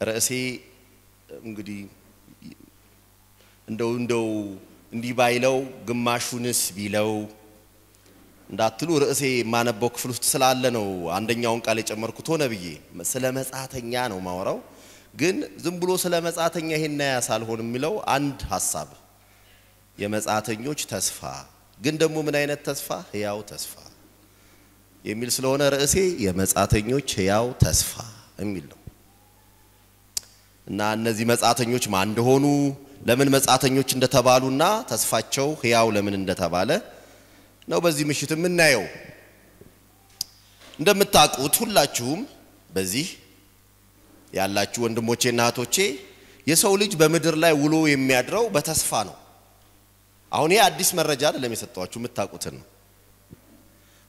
ርዕሴ እንግዲህ እንደው እንደው እንዲህ ባይለው ግማሹንስ ቢለው እንዳትሉ ርዕሴ የማነበው ክፍል ውስጥ ስላለ ነው አንደኛውን ቃል የጨመርኩት ሆነ ብዬ። ስለ መጻተኛ ነው ማወራው፣ ግን ዝም ብሎ ስለ መጻተኛ ይሄን ያሳልሆን የሚለው አንድ ሐሳብ የመጻተኞች ተስፋ፣ ግን ደግሞ ምን አይነት ተስፋ? ሕያው ተስፋ የሚል ስለሆነ ርዕሴ የመጻተኞች ሕያው ተስፋ የሚል ነው። እና እነዚህ መጻተኞች ማን እንደሆኑ፣ ለምን መጻተኞች እንደተባሉና ተስፋቸው ሕያው ለምን እንደተባለ ነው በዚህ ምሽት የምናየው። እንደምታውቁት ሁላችሁም በዚህ ያላችሁ ወንድሞቼና እህቶቼ የሰው ልጅ በምድር ላይ ውሎ የሚያድረው በተስፋ ነው። አሁን ይሄ አዲስ መረጃ አይደለም የሰጠኋችሁ፣ የምታውቁትን ነው።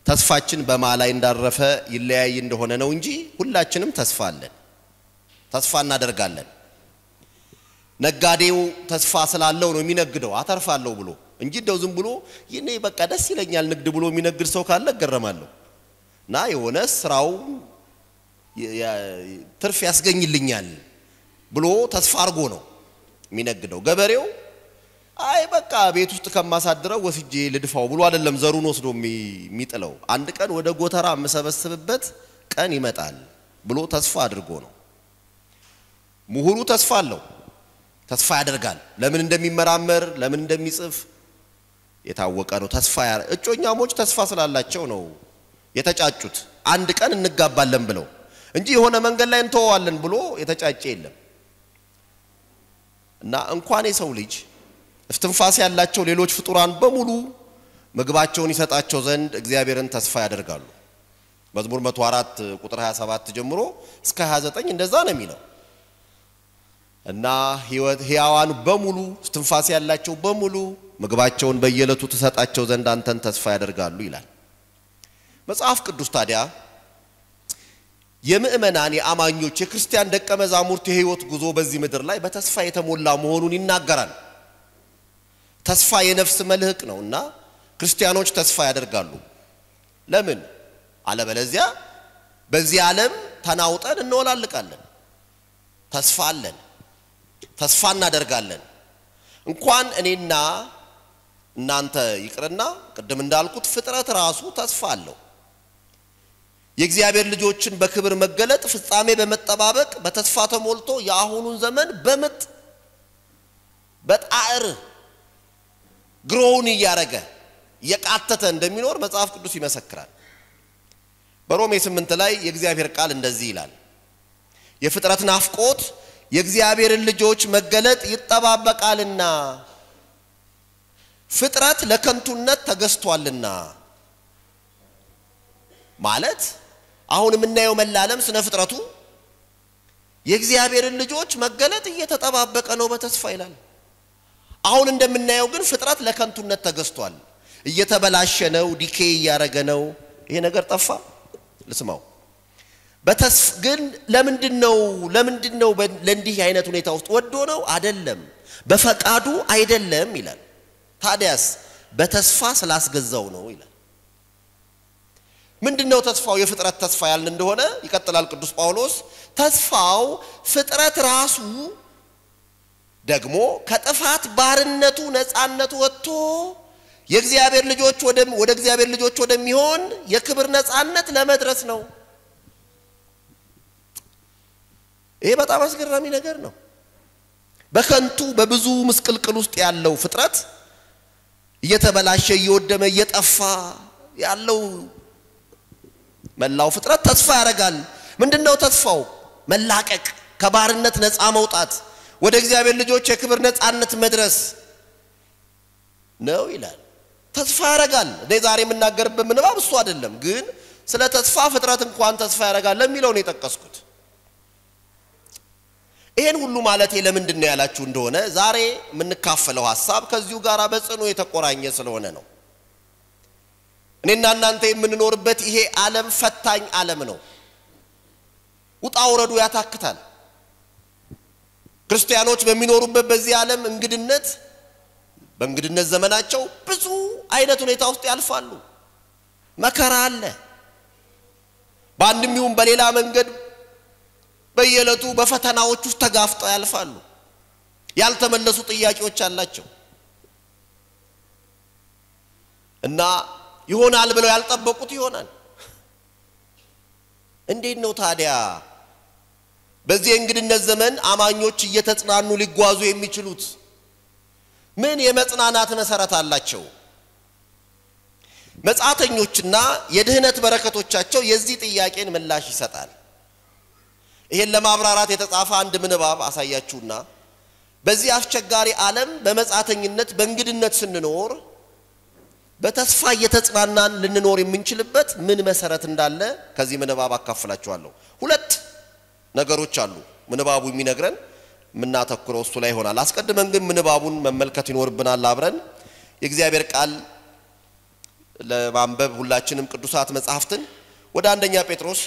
ተስፋችን በማ ላይ እንዳረፈ ይለያይ እንደሆነ ነው እንጂ ሁላችንም ተስፋ አለን፣ ተስፋ እናደርጋለን። ነጋዴው ተስፋ ስላለው ነው የሚነግደው አተርፋለሁ ብሎ እንጂ እንደው ዝም ብሎ ይኔ በቃ ደስ ይለኛል ንግድ ብሎ የሚነግድ ሰው ካለ እገረማለሁ። እና የሆነ ስራው ትርፍ ያስገኝልኛል ብሎ ተስፋ አድርጎ ነው የሚነግደው። ገበሬው አይ በቃ ቤት ውስጥ ከማሳድረው ወስጄ ልድፋው ብሎ አይደለም ዘሩን ወስዶ የሚጥለው። አንድ ቀን ወደ ጎተራ የምሰበስብበት ቀን ይመጣል ብሎ ተስፋ አድርጎ ነው። ምሁሩ ተስፋ አለው፣ ተስፋ ያደርጋል። ለምን እንደሚመራመር ለምን እንደሚጽፍ የታወቀ ነው። ተስፋ እጮኛሞች ተስፋ ስላላቸው ነው የተጫጩት። አንድ ቀን እንጋባለን ብለው እንጂ የሆነ መንገድ ላይ እንተዋለን ብሎ የተጫጨ የለም። እና እንኳን የሰው ልጅ እስትንፋስ ያላቸው ሌሎች ፍጡራን በሙሉ ምግባቸውን ይሰጣቸው ዘንድ እግዚአብሔርን ተስፋ ያደርጋሉ። መዝሙር 104 ቁጥር 27 ጀምሮ እስከ 29 እንደዛ ነው የሚለው። እና ሕያዋን በሙሉ እስትንፋስ ያላቸው በሙሉ ምግባቸውን በየዕለቱ ትሰጣቸው ዘንድ አንተን ተስፋ ያደርጋሉ ይላል። መጽሐፍ ቅዱስ ታዲያ የምእመናን የአማኞች የክርስቲያን ደቀ መዛሙርት የህይወት ጉዞ በዚህ ምድር ላይ በተስፋ የተሞላ መሆኑን ይናገራል። ተስፋ የነፍስ መልህቅ ነውና ክርስቲያኖች ተስፋ ያደርጋሉ። ለምን? አለበለዚያ በዚህ ዓለም ተናውጠን እንወላልቃለን። ተስፋ አለን፣ ተስፋ እናደርጋለን። እንኳን እኔና እናንተ ይቅርና ቅድም እንዳልኩት ፍጥረት ራሱ ተስፋ አለው። የእግዚአብሔር ልጆችን በክብር መገለጥ ፍጻሜ በመጠባበቅ በተስፋ ተሞልቶ የአሁኑን ዘመን በምጥ በጣዕር ግሮውን እያረገ እየቃተተ እንደሚኖር መጽሐፍ ቅዱስ ይመሰክራል። በሮሜ 8 ላይ የእግዚአብሔር ቃል እንደዚህ ይላል፣ የፍጥረት ናፍቆት የእግዚአብሔርን ልጆች መገለጥ ይጠባበቃልና ፍጥረት ለከንቱነት ተገዝቷልና። ማለት አሁን የምናየው መላለም ስነ ፍጥረቱ የእግዚአብሔርን ልጆች መገለጥ እየተጠባበቀ ነው በተስፋ ይላል። አሁን እንደምናየው ግን ፍጥረት ለከንቱነት ተገዝቷል፣ እየተበላሸ ነው፣ ዲኬ እያረገ ነው። ይሄ ነገር ጠፋ ልስማው። በተስፋ ግን ለምንድነው ለእንዲህ አይነት ሁኔታ ውስጥ ወዶ ነው አይደለም፣ በፈቃዱ አይደለም ይላል። ታዲያስ በተስፋ ስላስገዛው ነው ይላል። ምንድነው ተስፋው? የፍጥረት ተስፋ ያልን እንደሆነ ይቀጥላል ቅዱስ ጳውሎስ፣ ተስፋው ፍጥረት ራሱ ደግሞ ከጥፋት ባርነቱ ነፃነቱ ወጥቶ የእግዚአብሔር ልጆች ወደ እግዚአብሔር ልጆች ወደሚሆን የክብር ነፃነት ለመድረስ ነው። ይሄ በጣም አስገራሚ ነገር ነው። በከንቱ በብዙ ምስቅልቅል ውስጥ ያለው ፍጥረት እየተበላሸ እየወደመ እየጠፋ ያለው መላው ፍጥረት ተስፋ ያደርጋል። ምንድነው ተስፋው? መላቀቅ፣ ከባርነት ነፃ መውጣት፣ ወደ እግዚአብሔር ልጆች የክብር ነፃነት መድረስ ነው ይላል። ተስፋ ያደርጋል። እኔ ዛሬ የምናገርበት ምንባብ እሱ አይደለም፣ ግን ስለ ተስፋ ፍጥረት እንኳን ተስፋ ያደርጋል ለሚለው ነው የጠቀስኩት። ይሄን ሁሉ ማለቴ ለምንድን ነው ያላችሁ እንደሆነ ዛሬ የምንካፈለው ሐሳብ ከዚሁ ጋር በጽኑ የተቆራኘ ስለሆነ ነው። እኔና እናንተ የምንኖርበት ይሄ ዓለም ፈታኝ ዓለም ነው። ውጣ ውረዱ ያታክታል። ክርስቲያኖች በሚኖሩበት በዚህ ዓለም እንግድነት በእንግድነት ዘመናቸው ብዙ አይነት ሁኔታ ውስጥ ያልፋሉ። መከራ አለ። በአንድም ይሁን በሌላ መንገድ በየዕለቱ በፈተናዎች ውስጥ ተጋፍጠው ያልፋሉ። ያልተመለሱ ጥያቄዎች አላቸው እና ይሆናል ብለው ያልጠበቁት ይሆናል። እንዴት ነው ታዲያ በዚህ እንግድነት ዘመን አማኞች እየተጽናኑ ሊጓዙ የሚችሉት? ምን የመጽናናት መሰረት አላቸው? መጻተኞችና የድህነት በረከቶቻቸው የዚህ ጥያቄን ምላሽ ይሰጣል። ይሄን ለማብራራት የተጻፈ አንድ ምንባብ አሳያችሁና በዚህ አስቸጋሪ ዓለም በመጻተኝነት በእንግድነት ስንኖር በተስፋ እየተጽናናን ልንኖር የምንችልበት ምን መሰረት እንዳለ ከዚህ ምንባብ አካፍላችኋለሁ። ሁለት ነገሮች አሉ ምንባቡ የሚነግረን፣ የምናተኩረው እሱ ላይ ይሆናል። አስቀድመን ግን ምንባቡን መመልከት ይኖርብናል። አብረን የእግዚአብሔር ቃል ለማንበብ ሁላችንም ቅዱሳት መጻሕፍትን ወደ አንደኛ ጴጥሮስ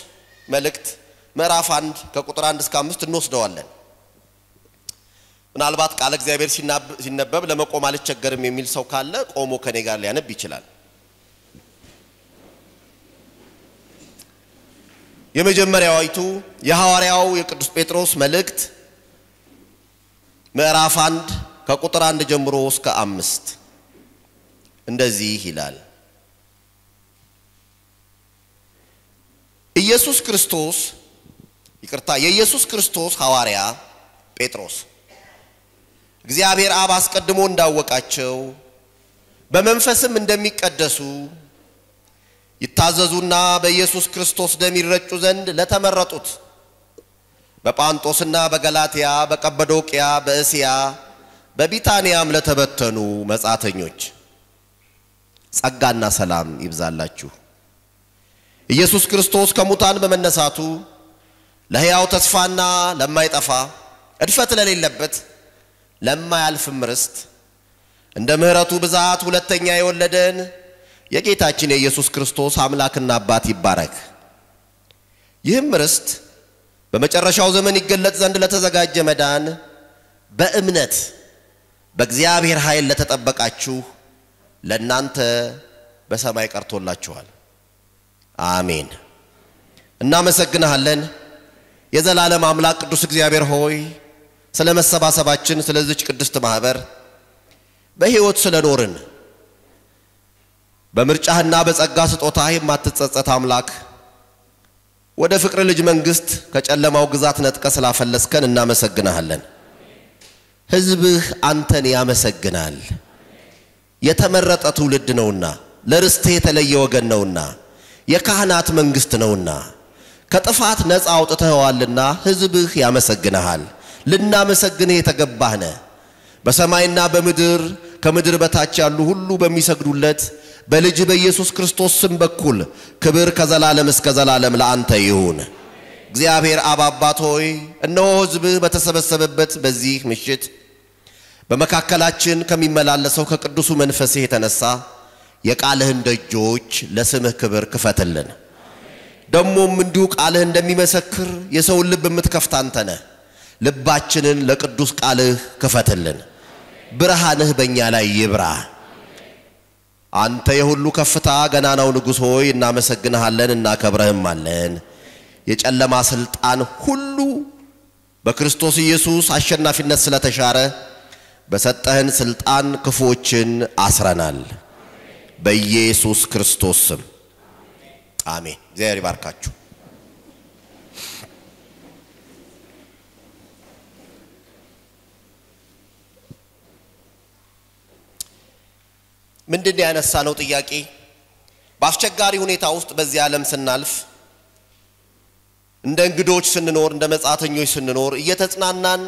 መልእክት ምዕራፍ 1 ከቁጥር 1 እስከ 5 እንወስደዋለን። ምናልባት ቃለ እግዚአብሔር ሲነበብ ለመቆም አልቸገርም የሚል ሰው ካለ ቆሞ ከኔ ጋር ሊያነብ ይችላል። የመጀመሪያዊቱ የሐዋርያው የቅዱስ ጴጥሮስ መልእክት ምዕራፍ 1 ከቁጥር 1 ጀምሮ እስከ 5 እንደዚህ ይላል። ኢየሱስ ክርስቶስ ይቅርታ የኢየሱስ ክርስቶስ ሐዋርያ ጴጥሮስ እግዚአብሔር አብ አስቀድሞ እንዳወቃቸው በመንፈስም እንደሚቀደሱ ይታዘዙና በኢየሱስ ክርስቶስ ደም ይረጩ ዘንድ ለተመረጡት በጳንጦስና በገላትያ በቀበዶቅያ በእስያ በቢታንያም ለተበተኑ መጻተኞች ጸጋና ሰላም ይብዛላችሁ። ኢየሱስ ክርስቶስ ከሙታን በመነሳቱ ለሕያው ተስፋና ለማይጠፋ እድፈት ለሌለበት ለማያልፍም ርስት እንደ ምሕረቱ ብዛት ሁለተኛ የወለደን የጌታችን የኢየሱስ ክርስቶስ አምላክና አባት ይባረክ። ይህም ርስት በመጨረሻው ዘመን ይገለጥ ዘንድ ለተዘጋጀ መዳን በእምነት በእግዚአብሔር ኃይል ለተጠበቃችሁ ለእናንተ በሰማይ ቀርቶላችኋል። አሜን። እናመሰግንሃለን የዘላለም አምላክ ቅዱስ እግዚአብሔር ሆይ ስለ መሰባሰባችን፣ ስለዚች ቅድስት ማህበር በሕይወት ስለኖርን በምርጫህና በጸጋ ስጦታህ የማትጸጸት አምላክ ወደ ፍቅር ልጅ መንግስት ከጨለማው ግዛት ነጥቀ ስላፈለስከን እናመሰግንሃለን። ሕዝብህ አንተን ያመሰግናል። የተመረጠ ትውልድ ነውና፣ ለርስትህ የተለየ ወገን ነውና፣ የካህናት መንግስት ነውና፣ ከጥፋት ነፃ አውጥተኸዋልና ሕዝብህ ያመሰግንሃል። ልናመሰግንህ የተገባህ ነህ። በሰማይና በምድር ከምድር በታች ያሉ ሁሉ በሚሰግዱለት በልጅ በኢየሱስ ክርስቶስ ስም በኩል ክብር ከዘላለም እስከ ዘላለም ለአንተ ይሁን። እግዚአብሔር አብ አባት ሆይ እነሆ ሕዝብህ በተሰበሰበበት በዚህ ምሽት በመካከላችን ከሚመላለሰው ከቅዱሱ መንፈስህ የተነሳ የቃልህን ደጆች ለስምህ ክብር ክፈትልን። ደሞም እንዲሁ ቃልህ እንደሚመሰክር የሰውን ልብ የምትከፍት አንተ ነህ። ልባችንን ለቅዱስ ቃልህ ክፈትልን። ብርሃንህ በእኛ ላይ ይብራ። አንተ የሁሉ ከፍታ ገናናው ንጉሥ ሆይ እናመሰግንሃለን፣ እናከብረህማለን። የጨለማ ስልጣን ሁሉ በክርስቶስ ኢየሱስ አሸናፊነት ስለተሻረ በሰጠህን ስልጣን ክፉዎችን አስረናል። በኢየሱስ ክርስቶስ ስም አሜን። እግዚአብሔር ይባርካችሁ። ምንድነው ያነሳነው ጥያቄ? በአስቸጋሪ ሁኔታ ውስጥ በዚህ ዓለም ስናልፍ እንደ እንግዶች ስንኖር፣ እንደ መጻተኞች ስንኖር እየተጽናናን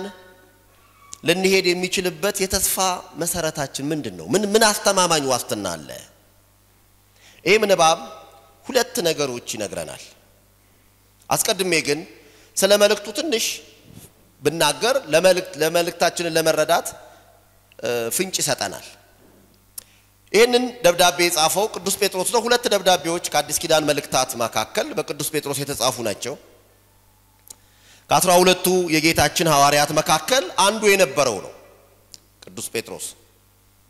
ልንሄድ የሚችልበት የተስፋ መሰረታችን ምንድነው? ምን አስተማማኝ ዋስትና አለ? ይህ ምንባብ ሁለት ነገሮች ይነግረናል። አስቀድሜ ግን ስለ መልእክቱ ትንሽ ብናገር ለመልእክታችንን ለመረዳት ፍንጭ ይሰጠናል። ይህንን ደብዳቤ የጻፈው ቅዱስ ጴጥሮስ ነው። ሁለት ደብዳቤዎች ከአዲስ ኪዳን መልእክታት መካከል በቅዱስ ጴጥሮስ የተጻፉ ናቸው። ከ12ቱ የጌታችን ሐዋርያት መካከል አንዱ የነበረው ነው ቅዱስ ጴጥሮስ።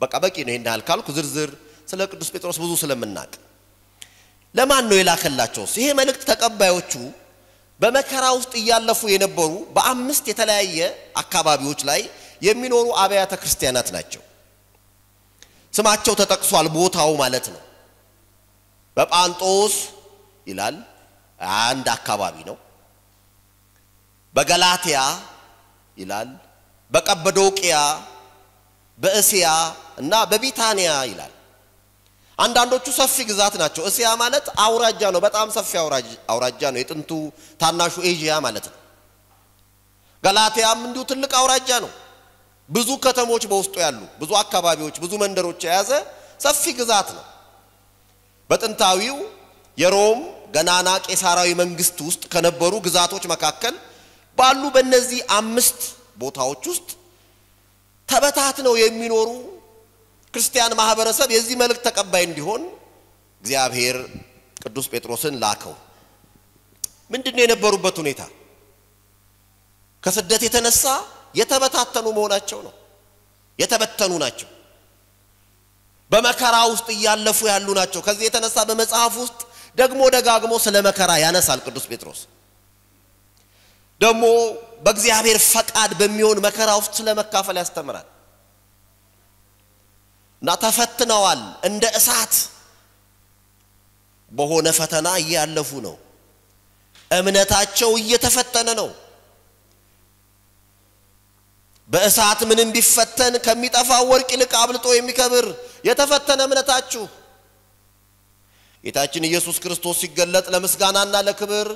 በቃ በቂ ነው ይሄን ያህል ካልኩ፣ ዝርዝር ስለ ቅዱስ ጴጥሮስ ብዙ ስለምናቅ። ለማን ነው የላከላቸው? ይሄ መልእክት ተቀባዮቹ በመከራ ውስጥ እያለፉ የነበሩ በአምስት የተለያየ አካባቢዎች ላይ የሚኖሩ አብያተ ክርስቲያናት ናቸው። ስማቸው ተጠቅሷል፣ ቦታው ማለት ነው። በጳንጦስ ይላል፣ አንድ አካባቢ ነው። በገላትያ ይላል፣ በቀበዶቅያ፣ በእስያ እና በቢታንያ ይላል። አንዳንዶቹ ሰፊ ግዛት ናቸው። እስያ ማለት አውራጃ ነው፣ በጣም ሰፊ አውራጃ ነው፣ የጥንቱ ታናሹ ኤዥያ ማለት ነው። ገላትያም እንዲሁ ትልቅ አውራጃ ነው። ብዙ ከተሞች በውስጡ ያሉ፣ ብዙ አካባቢዎች፣ ብዙ መንደሮች የያዘ ሰፊ ግዛት ነው። በጥንታዊው የሮም ገናና ቄሳራዊ መንግስት ውስጥ ከነበሩ ግዛቶች መካከል ባሉ በእነዚህ አምስት ቦታዎች ውስጥ ተበታትነው የሚኖሩ ክርስቲያን ማህበረሰብ የዚህ መልእክት ተቀባይ እንዲሆን እግዚአብሔር ቅዱስ ጴጥሮስን ላከው። ምንድነው የነበሩበት ሁኔታ? ከስደት የተነሳ የተበታተኑ መሆናቸው ነው። የተበተኑ ናቸው። በመከራ ውስጥ እያለፉ ያሉ ናቸው። ከዚህ የተነሳ በመጽሐፍ ውስጥ ደግሞ ደጋግሞ ስለ መከራ ያነሳል ቅዱስ ጴጥሮስ። ደግሞ በእግዚአብሔር ፈቃድ በሚሆን መከራ ውስጥ ስለ መካፈል ያስተምራል። እና ተፈትነዋል፣ እንደ እሳት በሆነ ፈተና እያለፉ ነው። እምነታቸው እየተፈተነ ነው። በእሳት ምንም ቢፈተን ከሚጠፋው ወርቅ ይልቅ አብልጦ የሚከብር የተፈተነ እምነታችሁ ጌታችን ኢየሱስ ክርስቶስ ሲገለጥ ለምስጋናና ለክብር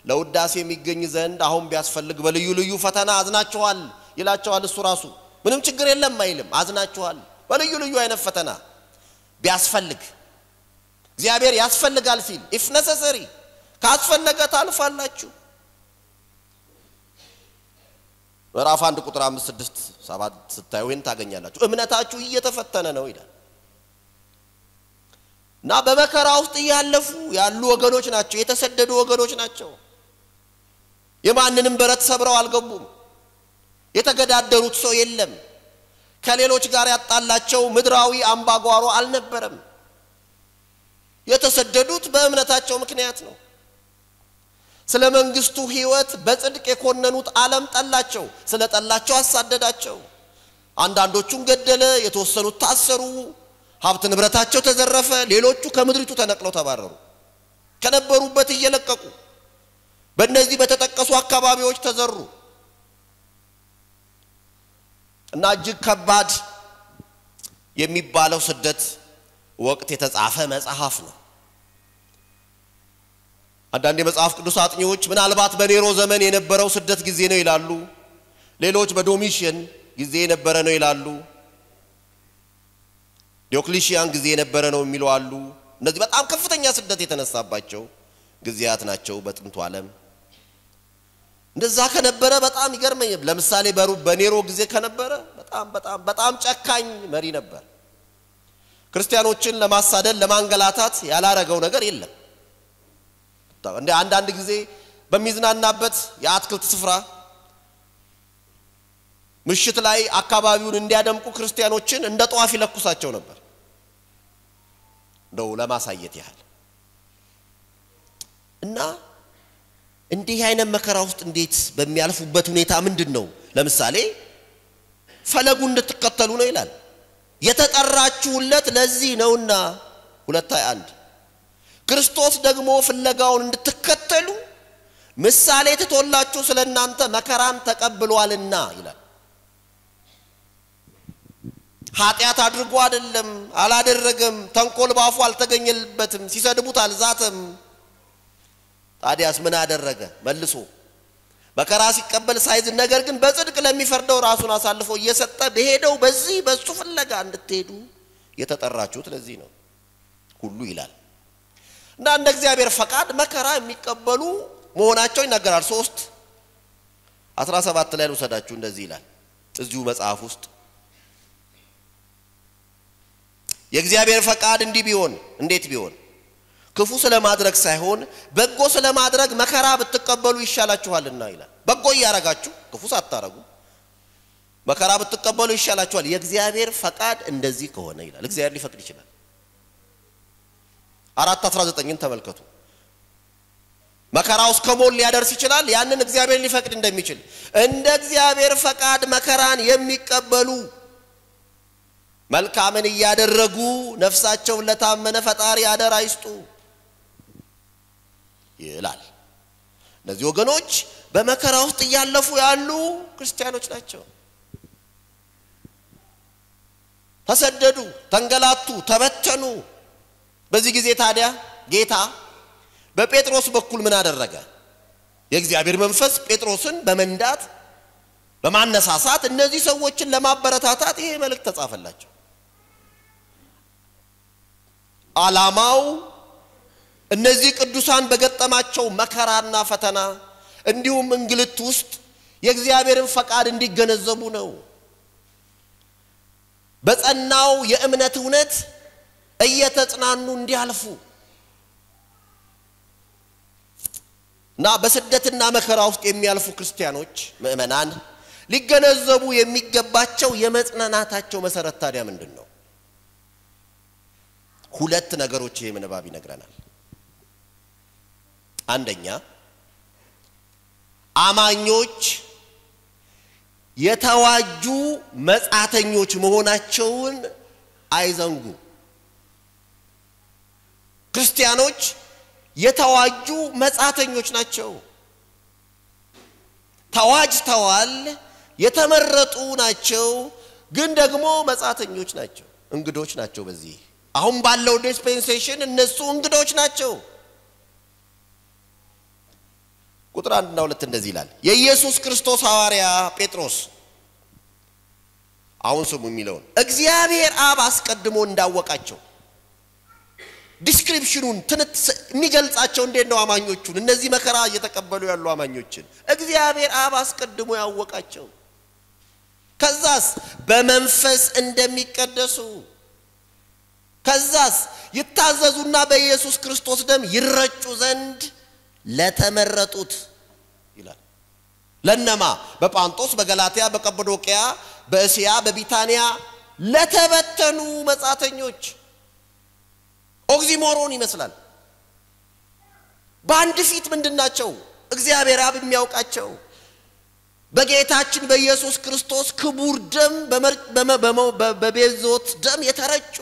ለውዳሴ የሚገኝ ዘንድ አሁን ቢያስፈልግ በልዩ ልዩ ፈተና አዝናችኋል ይላቸዋል። እሱ ራሱ ምንም ችግር የለም አይልም። አዝናችኋል በልዩ ልዩ አይነት ፈተና ቢያስፈልግ፣ እግዚአብሔር ያስፈልጋል ሲል if necessary ካስፈለገ ታልፋላችሁ። ምዕራፍ 1 ቁጥር 5፣ 6፣ 7 ስታዩ ይሄን ታገኛላችሁ። እምነታችሁ እየተፈተነ ነው ይላል። እና በመከራ ውስጥ እያለፉ ያሉ ወገኖች ናቸው፣ የተሰደዱ ወገኖች ናቸው። የማንንም በረት ሰብረው አልገቡም። የተገዳደሩት ሰው የለም። ከሌሎች ጋር ያጣላቸው ምድራዊ አምባጓሮ አልነበረም። የተሰደዱት በእምነታቸው ምክንያት ነው። ስለ መንግስቱ ህይወት በጽድቅ የኮነኑት ዓለም ጠላቸው። ስለጠላቸው አሳደዳቸው። አንዳንዶቹን ገደለ፣ የተወሰኑት ታሰሩ፣ ሀብት ንብረታቸው ተዘረፈ፣ ሌሎቹ ከምድሪቱ ተነቅለው ተባረሩ፣ ከነበሩበት እየለቀቁ በእነዚህ በተጠቀሱ አካባቢዎች ተዘሩ። እና እጅግ ከባድ የሚባለው ስደት ወቅት የተጻፈ መጽሐፍ ነው። አንዳንድ የመጽሐፍ ቅዱስ አጥኚዎች ምናልባት በኔሮ ዘመን የነበረው ስደት ጊዜ ነው ይላሉ። ሌሎች በዶሚሽን ጊዜ የነበረ ነው ይላሉ። ዲዮክሊሺያን ጊዜ የነበረ ነው የሚሉ አሉ። እነዚህ በጣም ከፍተኛ ስደት የተነሳባቸው ጊዜያት ናቸው በጥንቱ ዓለም። እንደዛ ከነበረ በጣም ይገርመኝ። ለምሳሌ በኔሮ ጊዜ ከነበረ በጣም በጣም በጣም ጨካኝ መሪ ነበር። ክርስቲያኖችን ለማሳደድ ለማንገላታት ያላረገው ነገር የለም። እንደ አንዳንድ ጊዜ በሚዝናናበት የአትክልት ስፍራ ምሽት ላይ አካባቢውን እንዲያደምቁ ክርስቲያኖችን እንደ ጧፍ ይለኩሳቸው ነበር፣ እንደው ለማሳየት ያህል። እና እንዲህ አይነት መከራ ውስጥ እንዴት በሚያልፉበት ሁኔታ ምንድነው? ለምሳሌ ፈለጉን እንድትከተሉ ነው ይላል። የተጠራችሁለት ለዚህ ነውና 2:21 ክርስቶስ ደግሞ ፍለጋውን እንድትከተሉ ምሳሌ ትቶላችሁ ስለናንተ መከራን ተቀብሏልና ይላል። ኃጢአት አድርጎ አይደለም፣ አላደረገም፣ ተንኮል ባፉ አልተገኘበትም፣ ሲሰድቡት አልዛተም። ታዲያስ ምን አደረገ? መልሶ መከራ ሲቀበል ሳይዝ፣ ነገር ግን በጽድቅ ለሚፈርደው ራሱን አሳልፎ እየሰጠ በሄደው በዚህ በሱ ፍለጋ እንድትሄዱ የተጠራችሁት ለዚህ ነው ሁሉ ይላል። እና እንደ እግዚአብሔር ፈቃድ መከራ የሚቀበሉ መሆናቸው ይናገራል። 3:17 ላይ ልውሰዳችሁ። እንደዚህ ይላል እዚሁ መጽሐፍ ውስጥ የእግዚአብሔር ፈቃድ እንዲህ ቢሆን እንዴት ቢሆን ክፉ ስለማድረግ ሳይሆን በጎ ስለማድረግ መከራ ብትቀበሉ ይሻላችኋልና ይላል። በጎ እያረጋችሁ ክፉ ሳታረጉ መከራ ብትቀበሉ ይሻላችኋል። የእግዚአብሔር ፈቃድ እንደዚህ ከሆነ ይላል። እግዚአብሔር ሊፈቅድ ይችላል። 4:19ን ተመልከቱ። መከራው እስከ ሞት ሊያደርስ ይችላል። ያንን እግዚአብሔር ሊፈቅድ እንደሚችል እንደ እግዚአብሔር ፈቃድ መከራን የሚቀበሉ መልካምን እያደረጉ ነፍሳቸውን ለታመነ ፈጣሪ አደራ ይስጡ ይላል። እነዚህ ወገኖች በመከራ ውስጥ እያለፉ ያሉ ክርስቲያኖች ናቸው። ተሰደዱ፣ ተንገላቱ፣ ተበተኑ። በዚህ ጊዜ ታዲያ ጌታ በጴጥሮስ በኩል ምን አደረገ? የእግዚአብሔር መንፈስ ጴጥሮስን በመንዳት በማነሳሳት እነዚህ ሰዎችን ለማበረታታት ይሄ መልእክት ተጻፈላቸው። ዓላማው እነዚህ ቅዱሳን በገጠማቸው መከራና ፈተና እንዲሁም እንግልት ውስጥ የእግዚአብሔርን ፈቃድ እንዲገነዘቡ ነው። በጸናው የእምነት እውነት እየተጽናኑ እንዲያልፉ እና በስደትና መከራ ውስጥ የሚያልፉ ክርስቲያኖች ምእመናን ሊገነዘቡ የሚገባቸው የመጽናናታቸው መሰረት ታዲያ ምንድን ነው? ሁለት ነገሮች ይሄ ምንባብ ይነግረናል። አንደኛ፣ አማኞች የተዋጁ መጻተኞች መሆናቸውን አይዘንጉ። ክርስቲያኖች የተዋጁ መጻተኞች ናቸው። ተዋጅተዋል፣ የተመረጡ ናቸው፣ ግን ደግሞ መጻተኞች ናቸው፣ እንግዶች ናቸው። በዚህ አሁን ባለው dispensation እነሱ እንግዶች ናቸው። ቁጥር 1 እና 2 እንደዚህ ይላል። የኢየሱስ ክርስቶስ ሐዋርያ ጴጥሮስ፣ አሁን ስሙ የሚለውን፣ እግዚአብሔር አብ አስቀድሞ እንዳወቃቸው description ኑን የሚገልጻቸው እንዴት ነው? አማኞቹን፣ እነዚህ መከራ እየተቀበሉ ያሉ አማኞችን እግዚአብሔር አብ አስቀድሞ ያወቃቸው፣ ከዛስ በመንፈስ እንደሚቀደሱ፣ ከዛስ ይታዘዙና በኢየሱስ ክርስቶስ ደም ይረጩ ዘንድ ለተመረጡት ይላል። ለነማ? በጳንጦስ፣ በገላትያ፣ በቀጰዶቅያ፣ በእስያ፣ በቢታንያ ለተበተኑ መጻተኞች። Oxymoron ይመስላል። በአንድ ፊት ምንድናቸው? እግዚአብሔር አብ የሚያውቃቸው በጌታችን በኢየሱስ ክርስቶስ ክቡር ደም በቤዞት ደም የተረጩ፣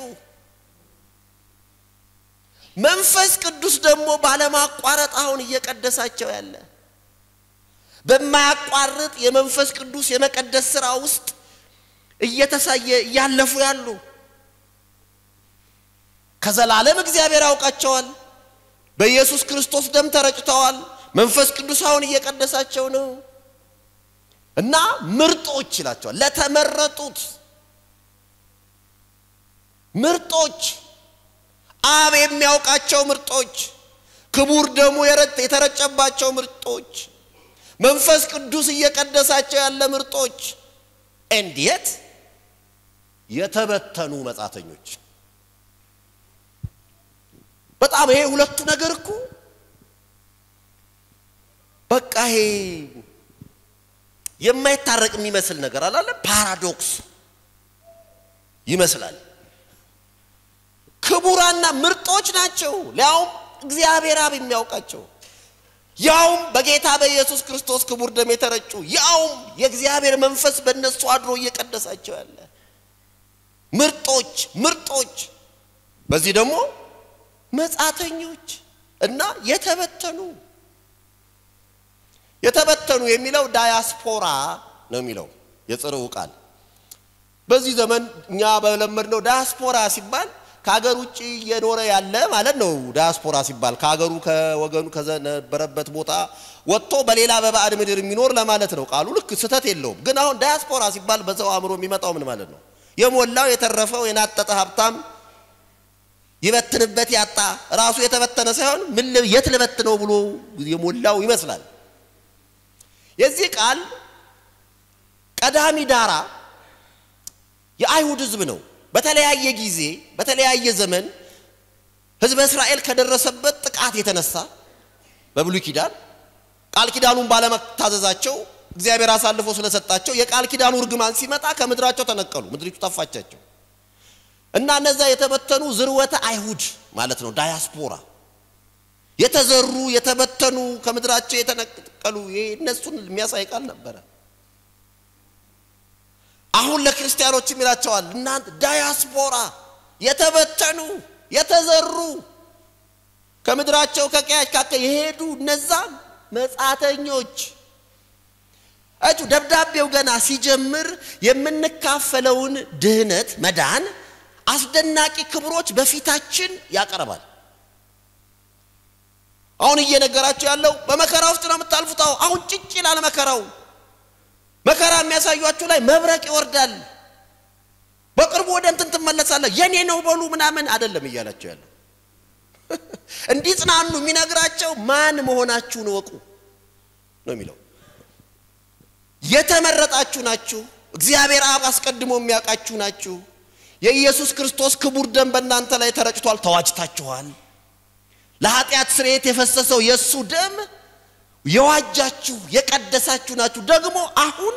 መንፈስ ቅዱስ ደግሞ ባለማቋረጥ አሁን እየቀደሳቸው ያለ፣ በማያቋርጥ የመንፈስ ቅዱስ የመቀደስ ስራ ውስጥ እየተሳየ እያለፉ ያሉ፣ ከዘላለም እግዚአብሔር ያውቃቸዋል። በኢየሱስ ክርስቶስ ደም ተረጭተዋል። መንፈስ ቅዱስ አሁን እየቀደሳቸው ነው እና ምርጦች ይላቸዋል። ለተመረጡት ምርጦች፣ አብ የሚያውቃቸው ምርጦች፣ ክቡር ደሙ የተረጨባቸው ምርጦች፣ መንፈስ ቅዱስ እየቀደሳቸው ያለ ምርጦች፣ እንዴት የተበተኑ መጻተኞች። በጣም ይሄ ሁለቱ ነገር እኮ በቃ ይሄ የማይታረቅ የሚመስል ነገር አላለ፣ paradox ይመስላል። ክቡራና ምርጦች ናቸው፣ ሊያውም እግዚአብሔር አብ የሚያውቃቸው፣ ያውም በጌታ በኢየሱስ ክርስቶስ ክቡር ደም የተረጩ፣ ያውም የእግዚአብሔር መንፈስ በእነሱ አድሮ እየቀደሳቸው ያለ ምርጦች ምርጦች። በዚህ ደግሞ መጻተኞች እና የተበተኑ። የተበተኑ የሚለው ዳያስፖራ ነው የሚለው የጽርው ቃል። በዚህ ዘመን እኛ በለመድነው ዳያስፖራ ሲባል ከሀገር ውጭ እየኖረ ያለ ማለት ነው። ዳያስፖራ ሲባል ከሀገሩ ከወገኑ ከነበረበት ቦታ ወጥቶ በሌላ በባዕድ ምድር የሚኖር ለማለት ነው። ቃሉ ልክ ስህተት የለውም። ግን አሁን ዳያስፖራ ሲባል በሰው አእምሮ የሚመጣው ምን ማለት ነው? የሞላው የተረፈው የናጠጠ ሀብታም ይበትንበት ያጣ፣ ራሱ የተበተነ ሳይሆን ምን የት ልበትነው ብሎ የሞላው ይመስላል። የዚህ ቃል ቀዳሚ ዳራ የአይሁድ ሕዝብ ነው። በተለያየ ጊዜ በተለያየ ዘመን ሕዝበ እስራኤል ከደረሰበት ጥቃት የተነሳ በብሉይ ኪዳን ቃል ኪዳኑን ባለመታዘዛቸው እግዚአብሔር አሳልፎ ስለሰጣቸው የቃል ኪዳኑ እርግማን ሲመጣ ከምድራቸው ተነቀሉ፣ ምድሪቱ ጠፋቻቸው። እና እነዛ የተበተኑ ዝርወተ አይሁድ ማለት ነው፣ ዳያስፖራ። የተዘሩ የተበተኑ ከምድራቸው የተነቀሉ እነሱን የሚያሳይ ቃል ነበረ። አሁን ለክርስቲያኖችም ይላቸዋል እናንተ ዳያስፖራ የተበተኑ የተዘሩ ከምድራቸው ከቀያቸው የሄዱ እነዛ መጻተኞች። አቱ ደብዳቤው ገና ሲጀምር የምንካፈለውን ድህነት መዳን አስደናቂ ክብሮች በፊታችን ያቀርባል። አሁን እየነገራቸው ያለው በመከራ ውስጥ ነው የምታልፉት። አሁን ጭጭ ይላል መከራው። መከራ የሚያሳዩአችሁ ላይ መብረቅ ይወርዳል። በቅርቡ ወደ እንትን ትመለሳለህ፣ የኔ ነው በሉ ምናምን አይደለም እያላቸው ያለው። እንዲጽናኑ የሚነግራቸው ማን መሆናችሁን እወቁ ነው የሚለው። የተመረጣችሁ ናችሁ፣ እግዚአብሔር አብ አስቀድሞ የሚያውቃችሁ ናችሁ። የኢየሱስ ክርስቶስ ክቡር ደም በእናንተ ላይ ተረጭቷል፣ ተዋጅታችኋል። ለኃጢአት ስርየት የፈሰሰው የእሱ ደም የዋጃችሁ የቀደሳችሁ ናችሁ። ደግሞ አሁን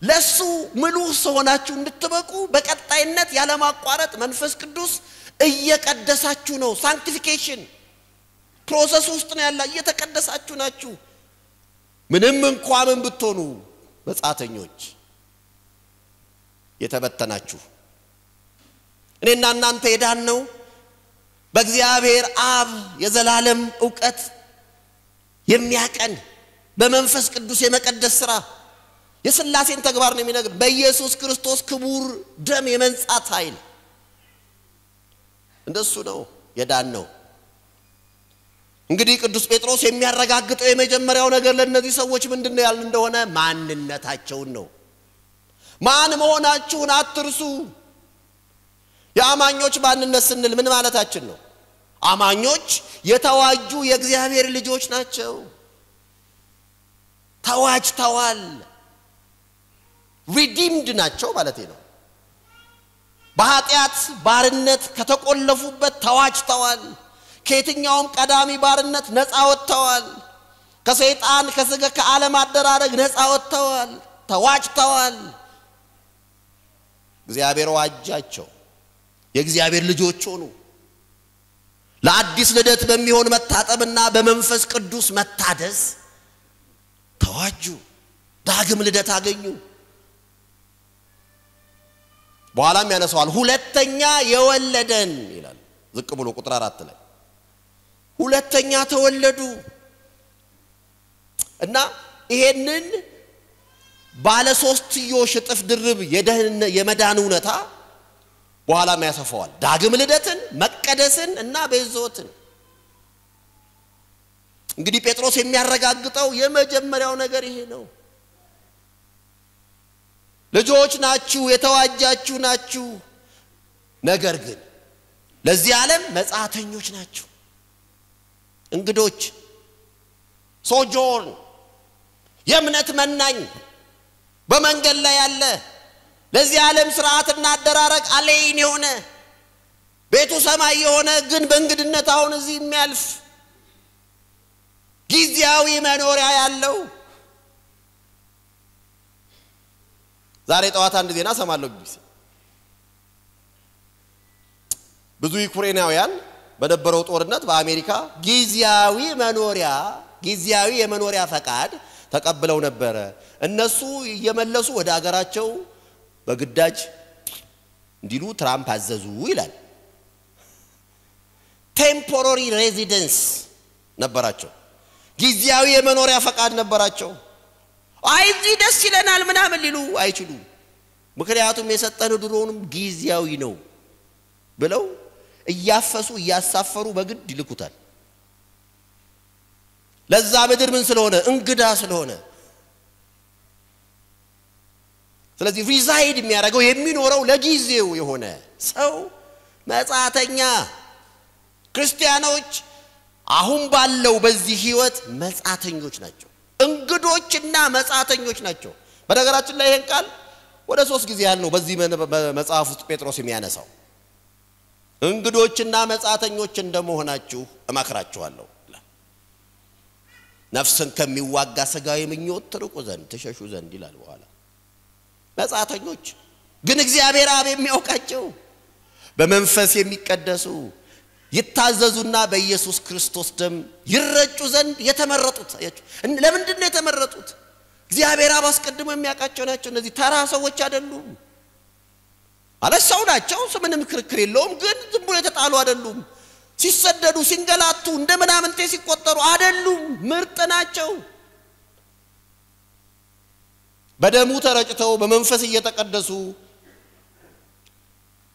ለሱ ምሉዕ ሆናችሁ እንድትበቁ በቀጣይነት ያለማቋረጥ መንፈስ ቅዱስ እየቀደሳችሁ ነው። Sanctification process ውስጥ ነው ያላ፣ እየተቀደሳችሁ ናችሁ። ምንም እንኳን ምን ብትሆኑ መጻተኞች የተበተናችሁ። እኔና እናንተ የዳንነው በእግዚአብሔር አብ የዘላለም ዕውቀት የሚያቀን በመንፈስ ቅዱስ የመቀደስ ስራ የሥላሴን ተግባር ነው የሚነግር። በኢየሱስ ክርስቶስ ክቡር ደም የመንጻት ኃይል እንደሱ ነው የዳንነው። እንግዲህ ቅዱስ ጴጥሮስ የሚያረጋግጠው የመጀመሪያው ነገር ለእነዚህ ሰዎች ምንድነው ያልን እንደሆነ ማንነታቸውን ነው። ማን መሆናችሁን አትርሱ። የአማኞች ማንነት ስንል ምን ማለታችን ነው? አማኞች የተዋጁ የእግዚአብሔር ልጆች ናቸው። ተዋጅተዋል። Redeemed ናቸው ማለት ነው። በኃጢአት ባርነት ከተቆለፉበት ተዋጅተዋል። ከየትኛውም ቀዳሚ ባርነት ነፃ ወጥተዋል። ከሰይጣን ከስጋ ከዓለም አደራረግ ነፃ ወጥተዋል። ተዋጅተዋል። እግዚአብሔር ዋጃቸው። የእግዚአብሔር ልጆች ሆኑ። ለአዲስ ልደት በሚሆን መታጠብና በመንፈስ ቅዱስ መታደስ ተዋጁ። ዳግም ልደት አገኙ። በኋላም ያነሳዋል። ሁለተኛ የወለደን ይላል ዝቅ ብሎ ቁጥር 4 ላይ ሁለተኛ ተወለዱ። እና ይሄንን ባለ ሶስትዮሽ እጥፍ ድርብ የመዳን እውነታ በኋላም ያሰፋዋል። ዳግም ልደትን፣ መቀደስን እና ቤዛዎትን። እንግዲህ ጴጥሮስ የሚያረጋግጠው የመጀመሪያው ነገር ይሄ ነው። ልጆች ናችሁ፣ የተዋጃችሁ ናችሁ፣ ነገር ግን ለዚህ ዓለም መጻተኞች ናችሁ፣ እንግዶች፣ sojourn፣ የእምነት መናኝ፣ በመንገድ ላይ ያለ፣ ለዚህ ዓለም ስርዓትና አደራረግ alien የሆነ፣ ቤቱ ሰማይ የሆነ ግን በእንግድነት አሁን እዚህ የሚያልፍ ጊዜያዊ መኖሪያ ያለው። ዛሬ ጠዋት አንድ ዜና ሰማለሁ ቢቢሲ። ብዙ ዩክሬናውያን በነበረው ጦርነት በአሜሪካ ጊዜያዊ የመኖሪያ ፈቃድ ተቀብለው ነበረ። እነሱ እየመለሱ ወደ ሀገራቸው በግዳጅ እንዲሉ ትራምፕ አዘዙ ይላል። Temporary residence ነበራቸው። ጊዜያዊ የመኖሪያ ፈቃድ ነበራቸው። አይ እዚህ ደስ ይለናል ምናምን ሊሉ አይችሉም። ምክንያቱም የሰጠን ድሮውንም ጊዜያዊ ነው ብለው እያፈሱ እያሳፈሩ በግድ ይልኩታል። ለዛ ምድር ምን ስለሆነ እንግዳ ስለሆነ። ስለዚህ reside የሚያደርገው የሚኖረው ለጊዜው የሆነ ሰው መጻተኛ። ክርስቲያኖች አሁን ባለው በዚህ ህይወት መጻተኞች ናቸው፣ እንግዶችና መጻተኞች ናቸው። በነገራችን ላይ ይሄን ቃል ወደ 3 ጊዜ ያህል ነው በዚህ መጽሐፍ ውስጥ ጴጥሮስ የሚያነሳው። እንግዶችና መጻተኞች እንደመሆናችሁ እመክራችኋለሁ። ነፍስን ከሚዋጋ ስጋዊ ምኞት ትርቁ ዘንድ ትሸሹ ዘንድ ይላል። በኋላ መጻተኞች ግን እግዚአብሔር አብ የሚያውቃቸው በመንፈስ የሚቀደሱ ይታዘዙና በኢየሱስ ክርስቶስ ደም ይረጩ ዘንድ የተመረጡት። አያችሁ፣ ለምንድን ነው የተመረጡት? እግዚአብሔር አብ አስቀድሞ የሚያውቃቸው ናቸው። እነዚህ ተራ ሰዎች አይደሉም። ማለት ሰው ናቸው፣ ምንም ክርክር የለውም። ግን ዝም ብሎ የተጣሉ አይደሉም። ሲሰደዱ ሲንገላቱ እንደ ምናምንቴ ሲቆጠሩ አይደሉም። ምርጥ ናቸው። በደሙ ተረጭተው በመንፈስ እየተቀደሱ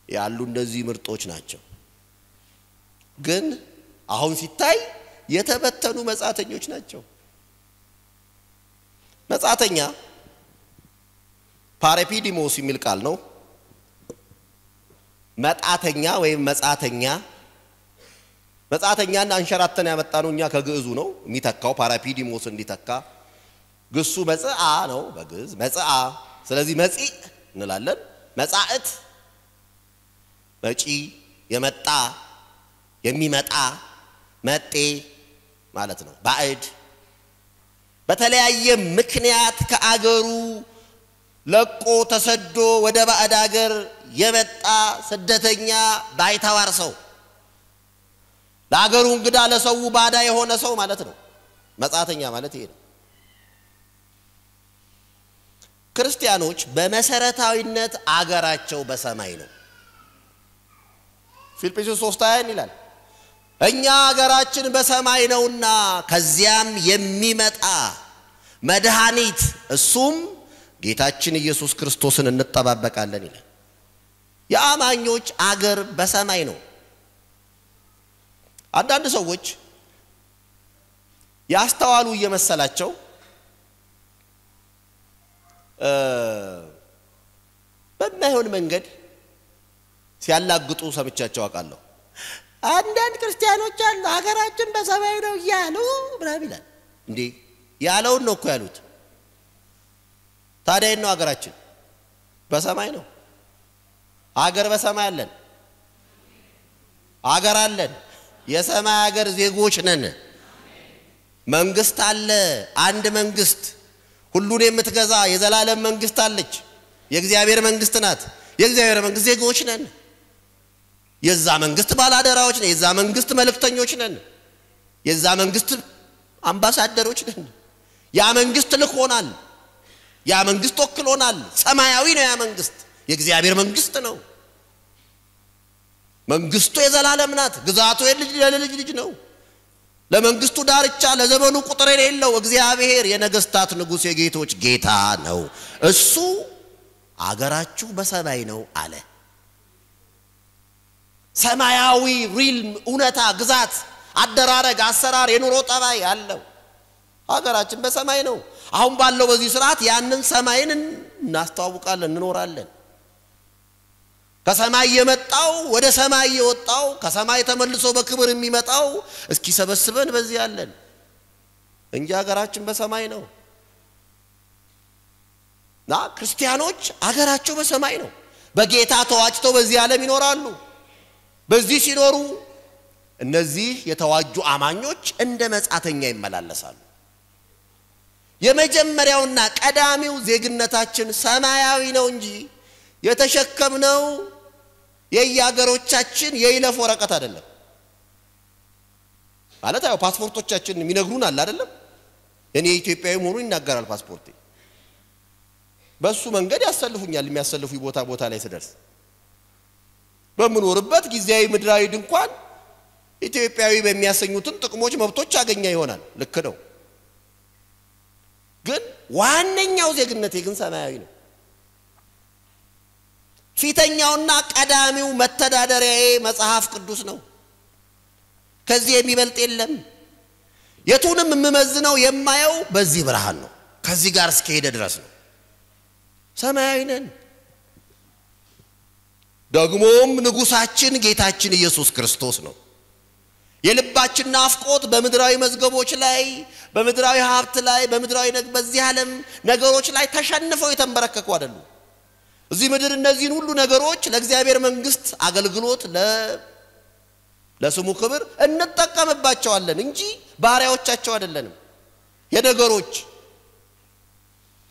ያሉ እነዚህ ምርጦች ናቸው። ግን አሁን ሲታይ የተበተኑ መጻተኞች ናቸው። መጻተኛ ፓራፒዲሞስ የሚል ቃል ነው። መጣተኛ ወይም መጻተኛ፣ መጻተኛና አንሸራተን ያመጣነው እኛ ከግዕዙ ነው የሚተካው። ፓራፒዲሞስ እንዲተካ ግሱ መጽአ ነው በግዕዝ መጽአ። ስለዚህ መጺእ እንላለን። መጻእት መጪ፣ የመጣ፣ የሚመጣ፣ መጤ ማለት ነው። ባዕድ፣ በተለያየ ምክንያት ከአገሩ ለቆ ተሰዶ ወደ ባዕድ አገር የመጣ ስደተኛ፣ ባይተዋር ሰው፣ ለአገሩ እንግዳ፣ ለሰው ባዳ የሆነ ሰው ማለት ነው። መጻተኛ ማለት ይሄ ነው። ክርስቲያኖች በመሰረታዊነት አገራቸው በሰማይ ነው። ፊልጵስዩስ 3:20 ይላል፣ እኛ አገራችን በሰማይ ነውና ከዚያም የሚመጣ መድኃኒት እሱም ጌታችን ኢየሱስ ክርስቶስን እንጠባበቃለን ይላል። የአማኞች አገር በሰማይ ነው። አንዳንድ ሰዎች ያስተዋሉ እየመሰላቸው በማይሆን መንገድ ሲያላግጡ ሰምቻቸው አውቃለሁ። አንዳንድ ክርስቲያኖች አሉ ሀገራችን በሰማይ ነው እያሉ ምናምን ይላል። እንዴ ያለውን ነው እኮ ያሉት። ታዲያ ነው ሀገራችን በሰማይ ነው። ሀገር በሰማይ አለን። ሀገር አለን። የሰማይ ሀገር ዜጎች ነን። መንግስት አለ። አንድ መንግስት፣ ሁሉን የምትገዛ የዘላለም መንግስት አለች። የእግዚአብሔር መንግስት ናት። የእግዚአብሔር መንግስት ዜጎች ነን። የዛ መንግስት ባላደራዎች ነን። የዛ መንግስት መልእክተኞች ነን። የዛ መንግስት አምባሳደሮች ነን። ያ መንግስት ልኮናል። ያ መንግስት ወክሎናል። ሰማያዊ ነው ያ መንግስት። የእግዚአብሔር መንግስት ነው። መንግስቱ የዘላለም ናት። ግዛቱ የልጅ ለልጅ ልጅ ነው። ለመንግስቱ ዳርቻ ለዘመኑ ቁጥር የሌለው እግዚአብሔር የነገስታት ንጉስ የጌቶች ጌታ ነው። እሱ አገራችሁ በሰማይ ነው አለ። ሰማያዊ realm፣ እውነታ፣ ግዛት፣ አደራረግ፣ አሰራር፣ የኑሮ ጠባይ አለው። ሀገራችን በሰማይ ነው። አሁን ባለው በዚህ ስርዓት ያንን ሰማይን እናስተዋውቃለን፣ እንኖራለን። ከሰማይ የመጣው ወደ ሰማይ የወጣው ከሰማይ ተመልሶ በክብር የሚመጣው እስኪሰበስበን በዚህ አለን እንጂ ሀገራችን በሰማይ ነው። እና ክርስቲያኖች ሀገራቸው በሰማይ ነው። በጌታ ተዋጅተው በዚህ ዓለም ይኖራሉ። በዚህ ሲኖሩ እነዚህ የተዋጁ አማኞች እንደ መጻተኛ ይመላለሳሉ። የመጀመሪያውና ቀዳሚው ዜግነታችን ሰማያዊ ነው እንጂ የተሸከምነው የየሀገሮቻችን የይለፍ ወረቀት አይደለም። ማለት ያው ፓስፖርቶቻችን የሚነግሩን አለ አይደለም። እኔ ኢትዮጵያዊ መሆኑን ይናገራል ፓስፖርቴ። በሱ መንገድ ያሰልፉኛል። የሚያሰልፉኝ ቦታ ቦታ ላይ ስደርስ በምኖርበት ጊዜያዊ ምድራዊ ድንኳን ኢትዮጵያዊ በሚያሰኙትን ጥቅሞች፣ መብቶች አገኛ ይሆናል። ልክ ነው። ግን ዋነኛው ዜግነቴ ግን ሰማያዊ ነው። ፊተኛውና ቀዳሚው መተዳደሪያዬ መጽሐፍ ቅዱስ ነው። ከዚህ የሚበልጥ የለም። የቱንም የምመዝነው የማየው በዚህ ብርሃን ነው። ከዚህ ጋር እስከሄደ ድረስ ነው። ሰማያዊ ነን። ደግሞም ንጉሳችን ጌታችን ኢየሱስ ክርስቶስ ነው። የልባችን ናፍቆት በምድራዊ መዝገቦች ላይ፣ በምድራዊ ሀብት ላይ፣ በምድራዊ በዚህ ዓለም ነገሮች ላይ ተሸንፈው የተንበረከኩ አይደሉም። እዚህ ምድር እነዚህን ሁሉ ነገሮች ለእግዚአብሔር መንግስት አገልግሎት ለስሙ ክብር እንጠቀምባቸዋለን እንጂ ባሪያዎቻቸው አይደለንም። የነገሮች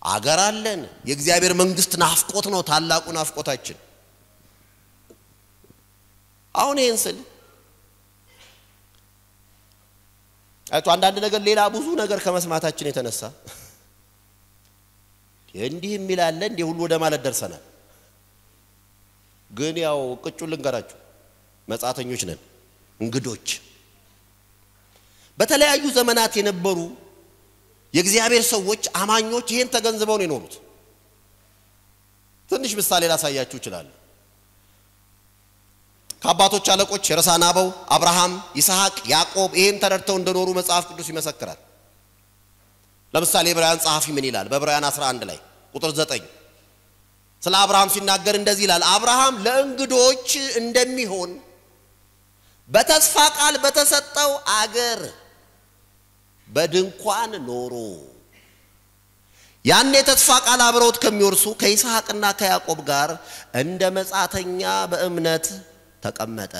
አገር አለን። የእግዚአብሔር መንግስት ናፍቆት ነው ታላቁ ናፍቆታችን። አሁን ይህን ስል አይቶ አንዳንድ ነገር ሌላ ብዙ ነገር ከመስማታችን የተነሳ እንዲህ የሚል አለ እንዲህ ሁሉ ወደ ማለት ደርሰናል። ግን ያው ቅጩን ልንገራችሁ፣ መጻተኞች ነን፣ እንግዶች። በተለያዩ ዘመናት የነበሩ የእግዚአብሔር ሰዎች አማኞች ይሄን ተገንዝበው ነው የኖሩት። ትንሽ ምሳሌ ላሳያችሁ እችላለሁ። ከአባቶች አለቆች የረሳን አበው አብርሃም፣ ይስሐቅ፣ ያዕቆብ ይሄን ተረድተው እንደኖሩ መጽሐፍ ቅዱስ ይመሰክራል። ለምሳሌ ዕብራውያን ጸሐፊ ምን ይላል? በዕብራውያን 11 ላይ ቁጥር 9 ስለ አብርሃም ሲናገር እንደዚህ ይላል፣ አብርሃም ለእንግዶች እንደሚሆን በተስፋ ቃል በተሰጠው አገር በድንኳን ኖሮ ያን የተስፋ ቃል አብረውት ከሚወርሱ ከይስሐቅና ከያዕቆብ ጋር እንደ መጻተኛ በእምነት ተቀመጠ።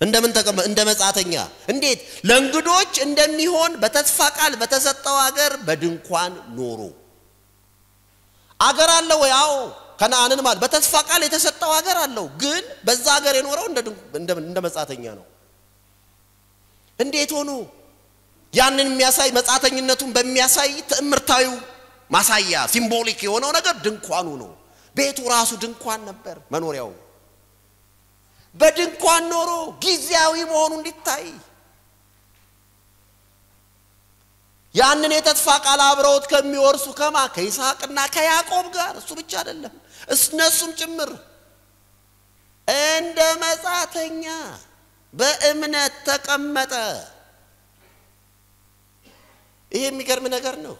እንደምን ተቀመጠ? እንደ መጻተኛ። እንዴት? ለእንግዶች እንደሚሆን በተስፋ ቃል በተሰጠው አገር በድንኳን ኖሮ። አገር አለው ወይ? አዎ፣ ከነአንን ማለት በተስፋ ቃል የተሰጠው አገር አለው። ግን በዛ አገር የኖረው እንደ መጻተኛ ነው። እንዴት ሆኖ? ያንን የሚያሳይ መጻተኝነቱን በሚያሳይ ትዕምርታዊው ማሳያ symbolic የሆነው ነገር ድንኳኑ ነው። ቤቱ ራሱ ድንኳን ነበር መኖሪያው። በድንኳን ኖሮ ጊዜያዊ መሆኑ እንዲታይ ያንን የተስፋ ቃል አብረውት ከሚወርሱ ከይስሐቅና ከያዕቆብ ጋር፣ እሱ ብቻ አይደለም እነሱም ጭምር እንደ መጻተኛ በእምነት ተቀመጠ። ይሄ የሚገርም ነገር ነው።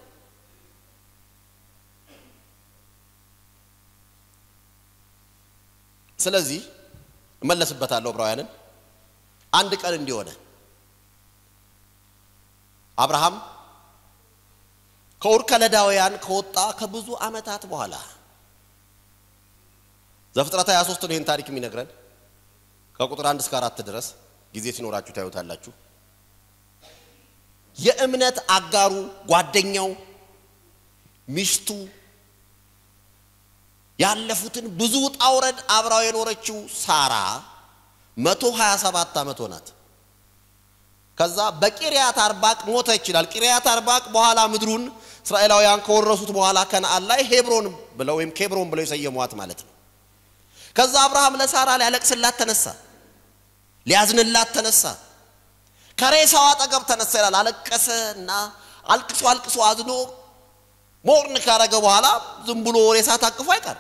ስለዚህ እመለስበታለሁ ዕብራውያንን። አንድ ቀን እንዲሆነ አብርሃም ከኡር ከለዳውያን ከወጣ ከብዙ ዓመታት በኋላ ዘፍጥረት 23 ነው ይሄን ታሪክ የሚነግረን፣ ከቁጥር 1 እስከ 4 ድረስ ጊዜ ሲኖራችሁ ታዩታላችሁ። የእምነት አጋሩ ጓደኛው ሚስቱ ያለፉትን ብዙ ውጣ ውረድ አብራው የኖረችው ሳራ 127 ዓመት ሆናት። ከዛ በቂርያት አርባቅ ሞተች ይላል። ቂርያት አርባቅ በኋላ ምድሩን እስራኤላውያን ከወረሱት በኋላ ከነአን ላይ ሄብሮን ብለው ወይም ኬብሮን ብለው የሰየሟት ማለት ነው። ከዛ አብርሃም ለሳራ ሊያለቅስላት ተነሳ፣ ሊያዝንላት ተነሳ። ከሬሳዋ አጠገብ ተነሳ ይላል። አለቀሰና አልቅሶ አልቅሶ አዝኖ mourn ካረገ በኋላ ዝም ብሎ ሬሳ ታቅፎ አይቀር፣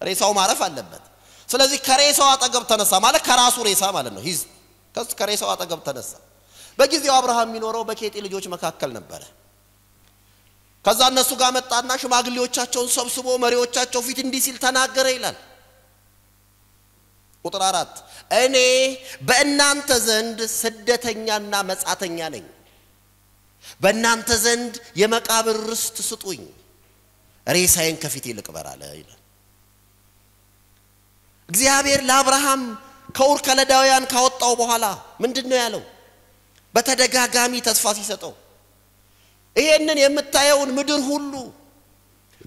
ሬሳው ማረፍ አለበት። ስለዚህ ከሬሳው አጠገብ ተነሳ ማለት ከራሱ ሬሳ ማለት ነው። his ከሬሳው አጠገብ ተነሳ። በጊዜው አብርሃም የሚኖረው በኬጢ ልጆች መካከል ነበረ። ከዛ እነሱ ጋር መጣና ሽማግሌዎቻቸውን ሰብስቦ መሪዎቻቸው ፊት እንዲህ ሲል ተናገረ ይላል። ቁጥር 4 እኔ በእናንተ ዘንድ ስደተኛና መጻተኛ ነኝ፣ በእናንተ ዘንድ የመቃብር ርስት ስጡኝ፣ ሬሳዬን ከፊቴ ልቅበር አለ ይላል። እግዚአብሔር ለአብርሃም ከኡር ከለዳውያን ካወጣው በኋላ ምንድነው ያለው? በተደጋጋሚ ተስፋ ሲሰጠው ይሄንን የምታየውን ምድር ሁሉ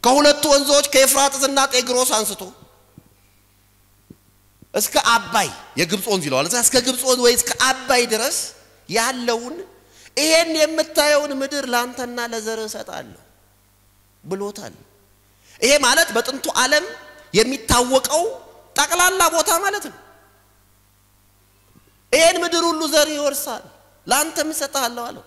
ከሁለቱ ወንዞች ከኤፍራጥስና ጤግሮስ አንስቶ እስከ አባይ የግብፅ ወንዝ ይለዋል፣ እስከ ግብፅ ወንዝ ወይ እስከ አባይ ድረስ ያለውን ይሄን የምታየውን ምድር ላንተና ለዘርህ እሰጣለሁ ብሎታል። ይሄ ማለት በጥንቱ ዓለም የሚታወቀው ጠቅላላ ቦታ ማለት ነው። ይሄን ምድር ሁሉ ዘር ይወርሳል፣ ላንተም እሰጥሃለሁ አለው።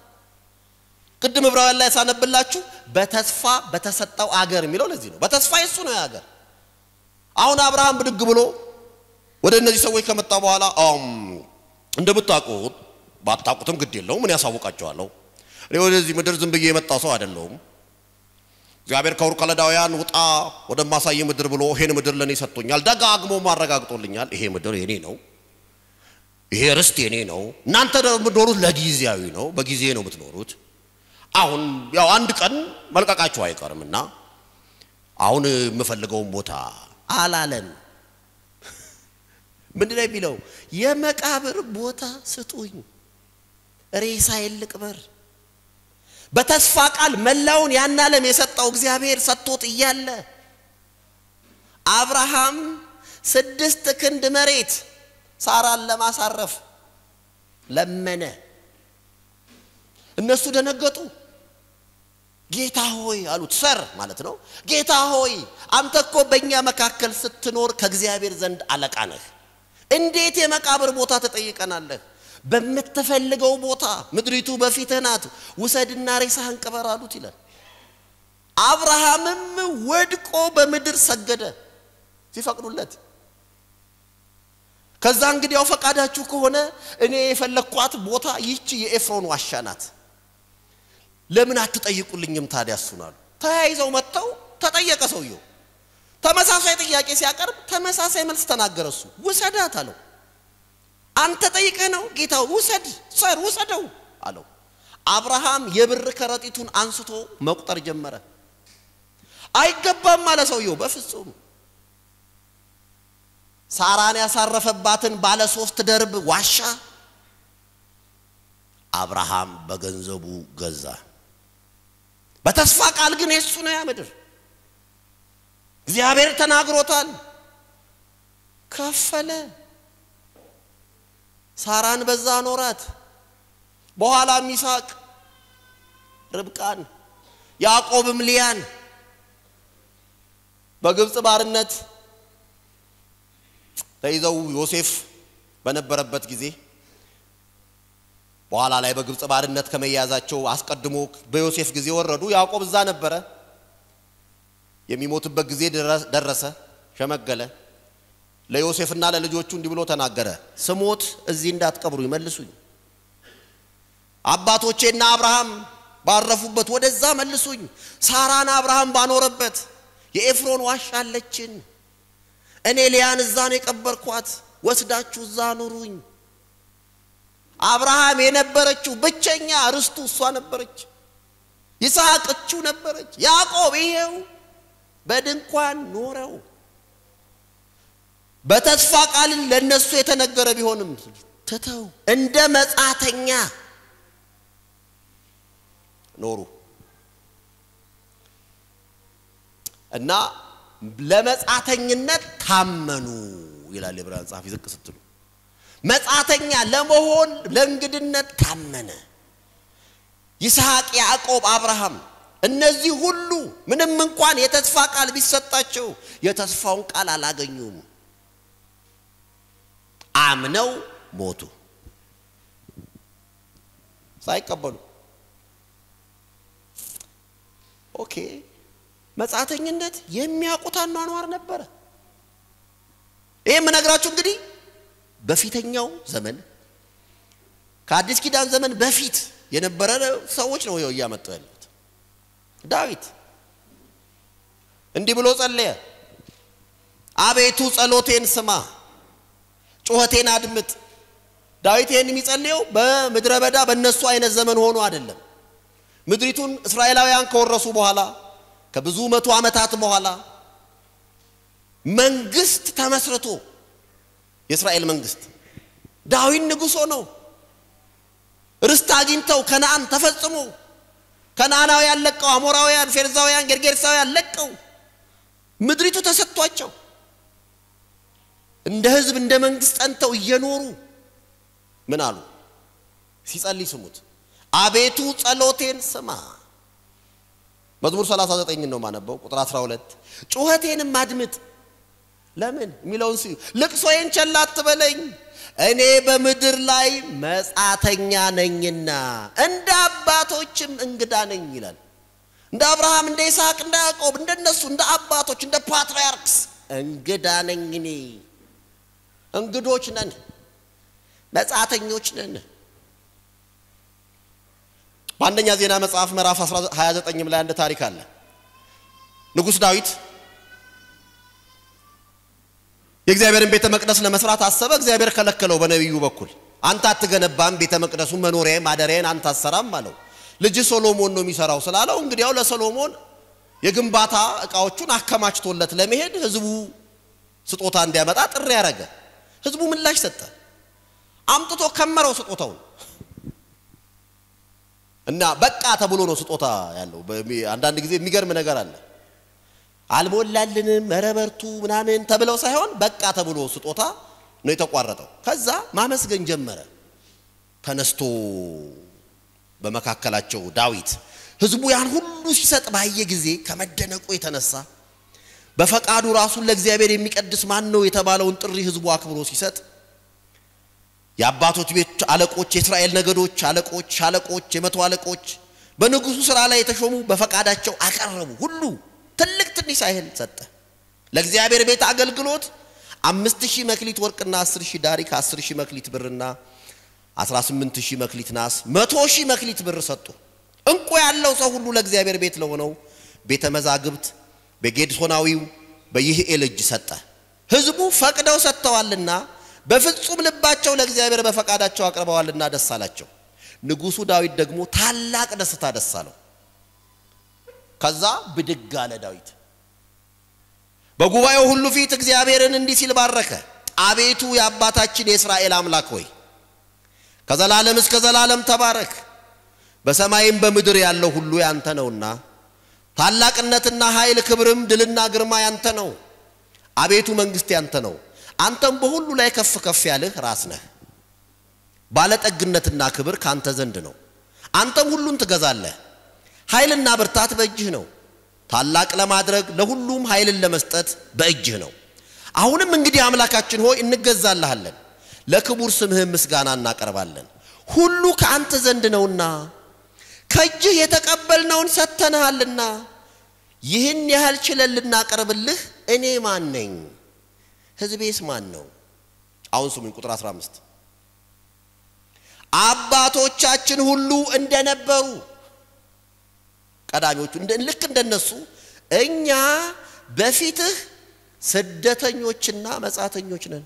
ቅድም ዕብራውያን ላይ ሳነብላችሁ በተስፋ በተሰጠው አገር የሚለው ለዚህ ነው። በተስፋ የሱ ነው ያገር። አሁን አብርሃም ብድግ ብሎ ወደ እነዚህ ሰዎች ከመጣ በኋላ እንደምታውቁት ባታውቁትም ግድ የለውም እኔ ያሳውቃቸዋለሁ፣ እኔ ወደዚህ ምድር ዝም ብዬ የመጣ ሰው አይደለሁም። እግዚአብሔር ከኡር ከለዳውያን ውጣ ወደማሳይ ምድር ብሎ ይሄን ምድር ለኔ ሰጥቶኛል፣ ደጋግሞ ማረጋግጦልኛል። ይሄ ምድር የኔ ነው፣ ይሄ ርስት የኔ ነው። እናንተ የምትኖሩት ለጊዜያዊ ነው፣ በጊዜ ነው የምትኖሩት። አሁን ያው አንድ ቀን መልቀቃችሁ አይቀርምና አሁን የምፈልገውን ቦታ አላለም። ምንድነው የሚለው? የመቃብር ቦታ ስጡኝ፣ ሬሳዬን ልቅበር። በተስፋ ቃል መላውን ያን ዓለም የሰጠው እግዚአብሔር ሰጥቶት እያለ አብርሃም 6 ክንድ መሬት ሳራን ለማሳረፍ ለመነ። እነሱ ደነገጡ። ጌታ ሆይ አሉት። sir ማለት ነው። ጌታ ሆይ አንተ እኮ በእኛ መካከል ስትኖር ከእግዚአብሔር ዘንድ አለቃ ነህ። እንዴት የመቃብር ቦታ ትጠይቀናለህ? በምትፈልገው ቦታ ምድሪቱ በፊትህ ናት፣ ውሰድና ሬሳህን ቅበር አሉት ይላል። አብርሃምም ወድቆ በምድር ሰገደ ሲፈቅዱለት። ከዛ እንግዲያው ፈቃዳችሁ ከሆነ እኔ የፈለግኳት ቦታ ይህቺ የኤፍሮን ዋሻ ናት፣ ለምን አትጠይቁልኝም ታዲያ እሱን አሉ። ተያይዘው መጥተው ተጠየቀ ሰውየው። ተመሳሳይ ጥያቄ ሲያቀርብ ተመሳሳይ መልስ ተናገረ። እሱ ውሰዳት አለው። አንተ ጠይቀህ ነው ጌታው፣ ውሰድ sir ውሰደው አለው። አብርሃም የብር ከረጢቱን አንስቶ መቁጠር ጀመረ። አይገባም አለ ሰውየው። በፍጹም ሳራን ያሳረፈባትን ባለ 3 ደርብ ዋሻ አብርሃም በገንዘቡ ገዛ። በተስፋ ቃል ግን የሱ ነው ያ ምድር። እግዚአብሔር ተናግሮታል። ከፈለ። ሳራን በዛ ኖራት። በኋላም ይስሐቅ ርብቃን፣ ያዕቆብም ሊያን በግብፅ ባርነት ተይዘው ዮሴፍ በነበረበት ጊዜ በኋላ ላይ በግብፅ ባርነት ከመያዛቸው አስቀድሞ በዮሴፍ ጊዜ ወረዱ። ያዕቆብ እዛ ነበረ። የሚሞትበት ጊዜ ደረሰ፣ ሸመገለ። ለዮሴፍና ለልጆቹ እንዲህ ብሎ ተናገረ። ስሞት እዚህ እንዳትቀብሩኝ መልሱኝ። አባቶቼና አብርሃም ባረፉበት ወደዛ መልሱኝ። ሳራን አብርሃም ባኖረበት የኤፍሮን ዋሻ አለችን። እኔ ሊያን እዛ ነው የቀበርኳት፣ ወስዳችሁ እዛ ኑሩኝ። አብርሃም የነበረችው ብቸኛ ርስቱ እሷ ነበረች። ይስሐቅ እቹ ነበረች። ያዕቆብ ይሄው በድንኳን ኖረው። በተስፋ ቃል ለነሱ የተነገረ ቢሆንም ትተው እንደ መጻተኛ ኖሩ እና ለመጻተኝነት ታመኑ ይላል የዕብራውያን ጸሐፊ። ዝቅ ስትሉ መጻተኛ ለመሆን ለእንግድነት ታመነ። ይስሐቅ፣ ያዕቆብ፣ አብርሃም እነዚህ ሁሉ ምንም እንኳን የተስፋ ቃል ቢሰጣቸው የተስፋውን ቃል አላገኙም። አምነው ሞቱ ሳይቀበሉ። Okay፣ መጻተኝነት የሚያውቁት አኗኗር ነበረ። ይሄ የምነግራችሁ እንግዲህ በፊተኛው ዘመን ከአዲስ ኪዳን ዘመን በፊት የነበረ ሰዎች ነው እያመጡ ያሉት። ዳዊት እንዲህ ብሎ ጸለየ። አቤቱ ጸሎቴን ስማ፣ ጩኸቴን አድምጥ። ዳዊት ይሄን የሚጸልየው በምድረ በዳ በእነሱ አይነት ዘመን ሆኖ አይደለም። ምድሪቱን እስራኤላውያን ከወረሱ በኋላ ከብዙ መቶ ዓመታት በኋላ መንግስት ተመስርቶ የእስራኤል መንግስት ዳዊት ንጉሥ ሆኖ ርስት አግኝተው ከነአን ተፈጽሞ ከነአናውያን ለቀው አሞራውያን፣ ፌርዛውያን፣ ጌርጌርሳውያን ለቀው ምድሪቱ ተሰጥቷቸው እንደ ህዝብ እንደ መንግስት ጸንተው እየኖሩ ምን አሉ? ሲጸልይ ስሙት። አቤቱ ጸሎቴን ስማ። መዝሙር 39 ነው ማነበው፣ ቁጥር 12 ጩኸቴንም አድምጥ። ለምን የሚለውን ሲዩ ልቅሶዬን ቸል አትበለኝ፣ እኔ በምድር ላይ መጻተኛ ነኝና እንደ አባቶችም እንግዳ ነኝ ይላል። እንደ አብርሃም፣ እንደ ይስሐቅ፣ እንደ ያዕቆብ እንደነሱ እንደ አባቶች እንደ ፓትርያርክስ እንግዳ ነኝ እኔ። እንግዶች ነን፣ መጻተኞች ነን። በአንደኛ ዜና መጽሐፍ ምዕራፍ 29 ላይ አንድ ታሪክ አለ። ንጉሥ ዳዊት የእግዚአብሔርን ቤተ መቅደስ ለመስራት አሰበ። እግዚአብሔር ከለከለው በነቢዩ በኩል። አንተ አትገነባም ቤተ መቅደሱን፣ መኖሪያዬን ማደሪያዬን አንተ አትሰራም አለው። ልጅ ሶሎሞን ነው የሚሰራው ስላለው እንግዲያው ለሶሎሞን የግንባታ እቃዎቹን አከማችቶለት ለመሄድ ህዝቡ ስጦታ እንዲያመጣ ጥሪ ያደረገ። ህዝቡ ምላሽ ሰጠ። አምጥቶ ከመረው ስጦታውን እና በቃ ተብሎ ነው ስጦታ ያለው። አንዳንድ ጊዜ የሚገርም ነገር አለ። አልሞላልንም መረበርቱ ምናምን ተብለው ሳይሆን በቃ ተብሎ ስጦታ ነው የተቋረጠው። ከዛ ማመስገን ጀመረ። ተነስቶ በመካከላቸው ዳዊት ህዝቡ ያን ሁሉ ሲሰጥ ባየ ጊዜ ከመደነቁ የተነሳ በፈቃዱ ራሱን ለእግዚአብሔር የሚቀድስ ማን ነው የተባለውን ጥሪ ህዝቡ አክብሮ ሲሰጥ የአባቶች ቤት አለቆች፣ የእስራኤል ነገዶች አለቆች፣ ሻለቆች፣ የመቶ አለቆች በንጉሱ ስራ ላይ የተሾሙ በፈቃዳቸው አቀረቡ። ሁሉ ትልቅ ትንሽ ሳይል ሰጠ። ለእግዚአብሔር ቤት አገልግሎት 5000 መክሊት ወርቅና 10000 ዳሪክ፣ 10000 መክሊት ብርና 18000 መክሊት ናስ፣ 100000 መክሊት ብር ሰጡ። እንቁ ያለው ሰው ሁሉ ለእግዚአብሔር ቤት ለሆነው ቤተ መዛግብት በጌድሶናዊው በይህኤል እጅ ሰጠ። ህዝቡ ፈቅደው ሰጥተዋልና በፍጹም ልባቸው ለእግዚአብሔር በፈቃዳቸው አቅርበዋልና ደስ አላቸው። ንጉሱ ዳዊት ደግሞ ታላቅ ደስታ ደስ አለው። ከዛ ብድግ አለ ዳዊት፣ በጉባኤው ሁሉ ፊት እግዚአብሔርን እንዲህ ሲል ባረከ። አቤቱ የአባታችን የእስራኤል አምላክ ሆይ ከዘላለም እስከ ዘላለም ተባረክ። በሰማይም በምድር ያለው ሁሉ ያንተ ነውና ታላቅነትና ኃይል ክብርም ድልና ግርማ ያንተ ነው። አቤቱ መንግስት ያንተ ነው፣ አንተም በሁሉ ላይ ከፍ ከፍ ያልህ ራስ ነህ። ባለጠግነትና ክብር ካንተ ዘንድ ነው፣ አንተም ሁሉን ትገዛለህ። ኃይልና ብርታት በእጅህ ነው፣ ታላቅ ለማድረግ ለሁሉም ኃይልን ለመስጠት በእጅህ ነው። አሁንም እንግዲህ አምላካችን ሆይ እንገዛልሃለን፣ ለክቡር ስምህም ምስጋና እናቀርባለን። ሁሉ ከአንተ ዘንድ ነውና ከእጅህ የተቀበልነውን ሰጥተንሃልና ይህን ያህል ችለን ልናቀርብልህ እኔ ማን ነኝ? ህዝቤስ ማን ነው? አሁን ስሙኝ፣ ቁጥር 15 አባቶቻችን ሁሉ እንደነበሩ ቀዳሚዎቹ ልክ እንደነሱ እኛ በፊትህ ስደተኞችና መጻተኞች ነን።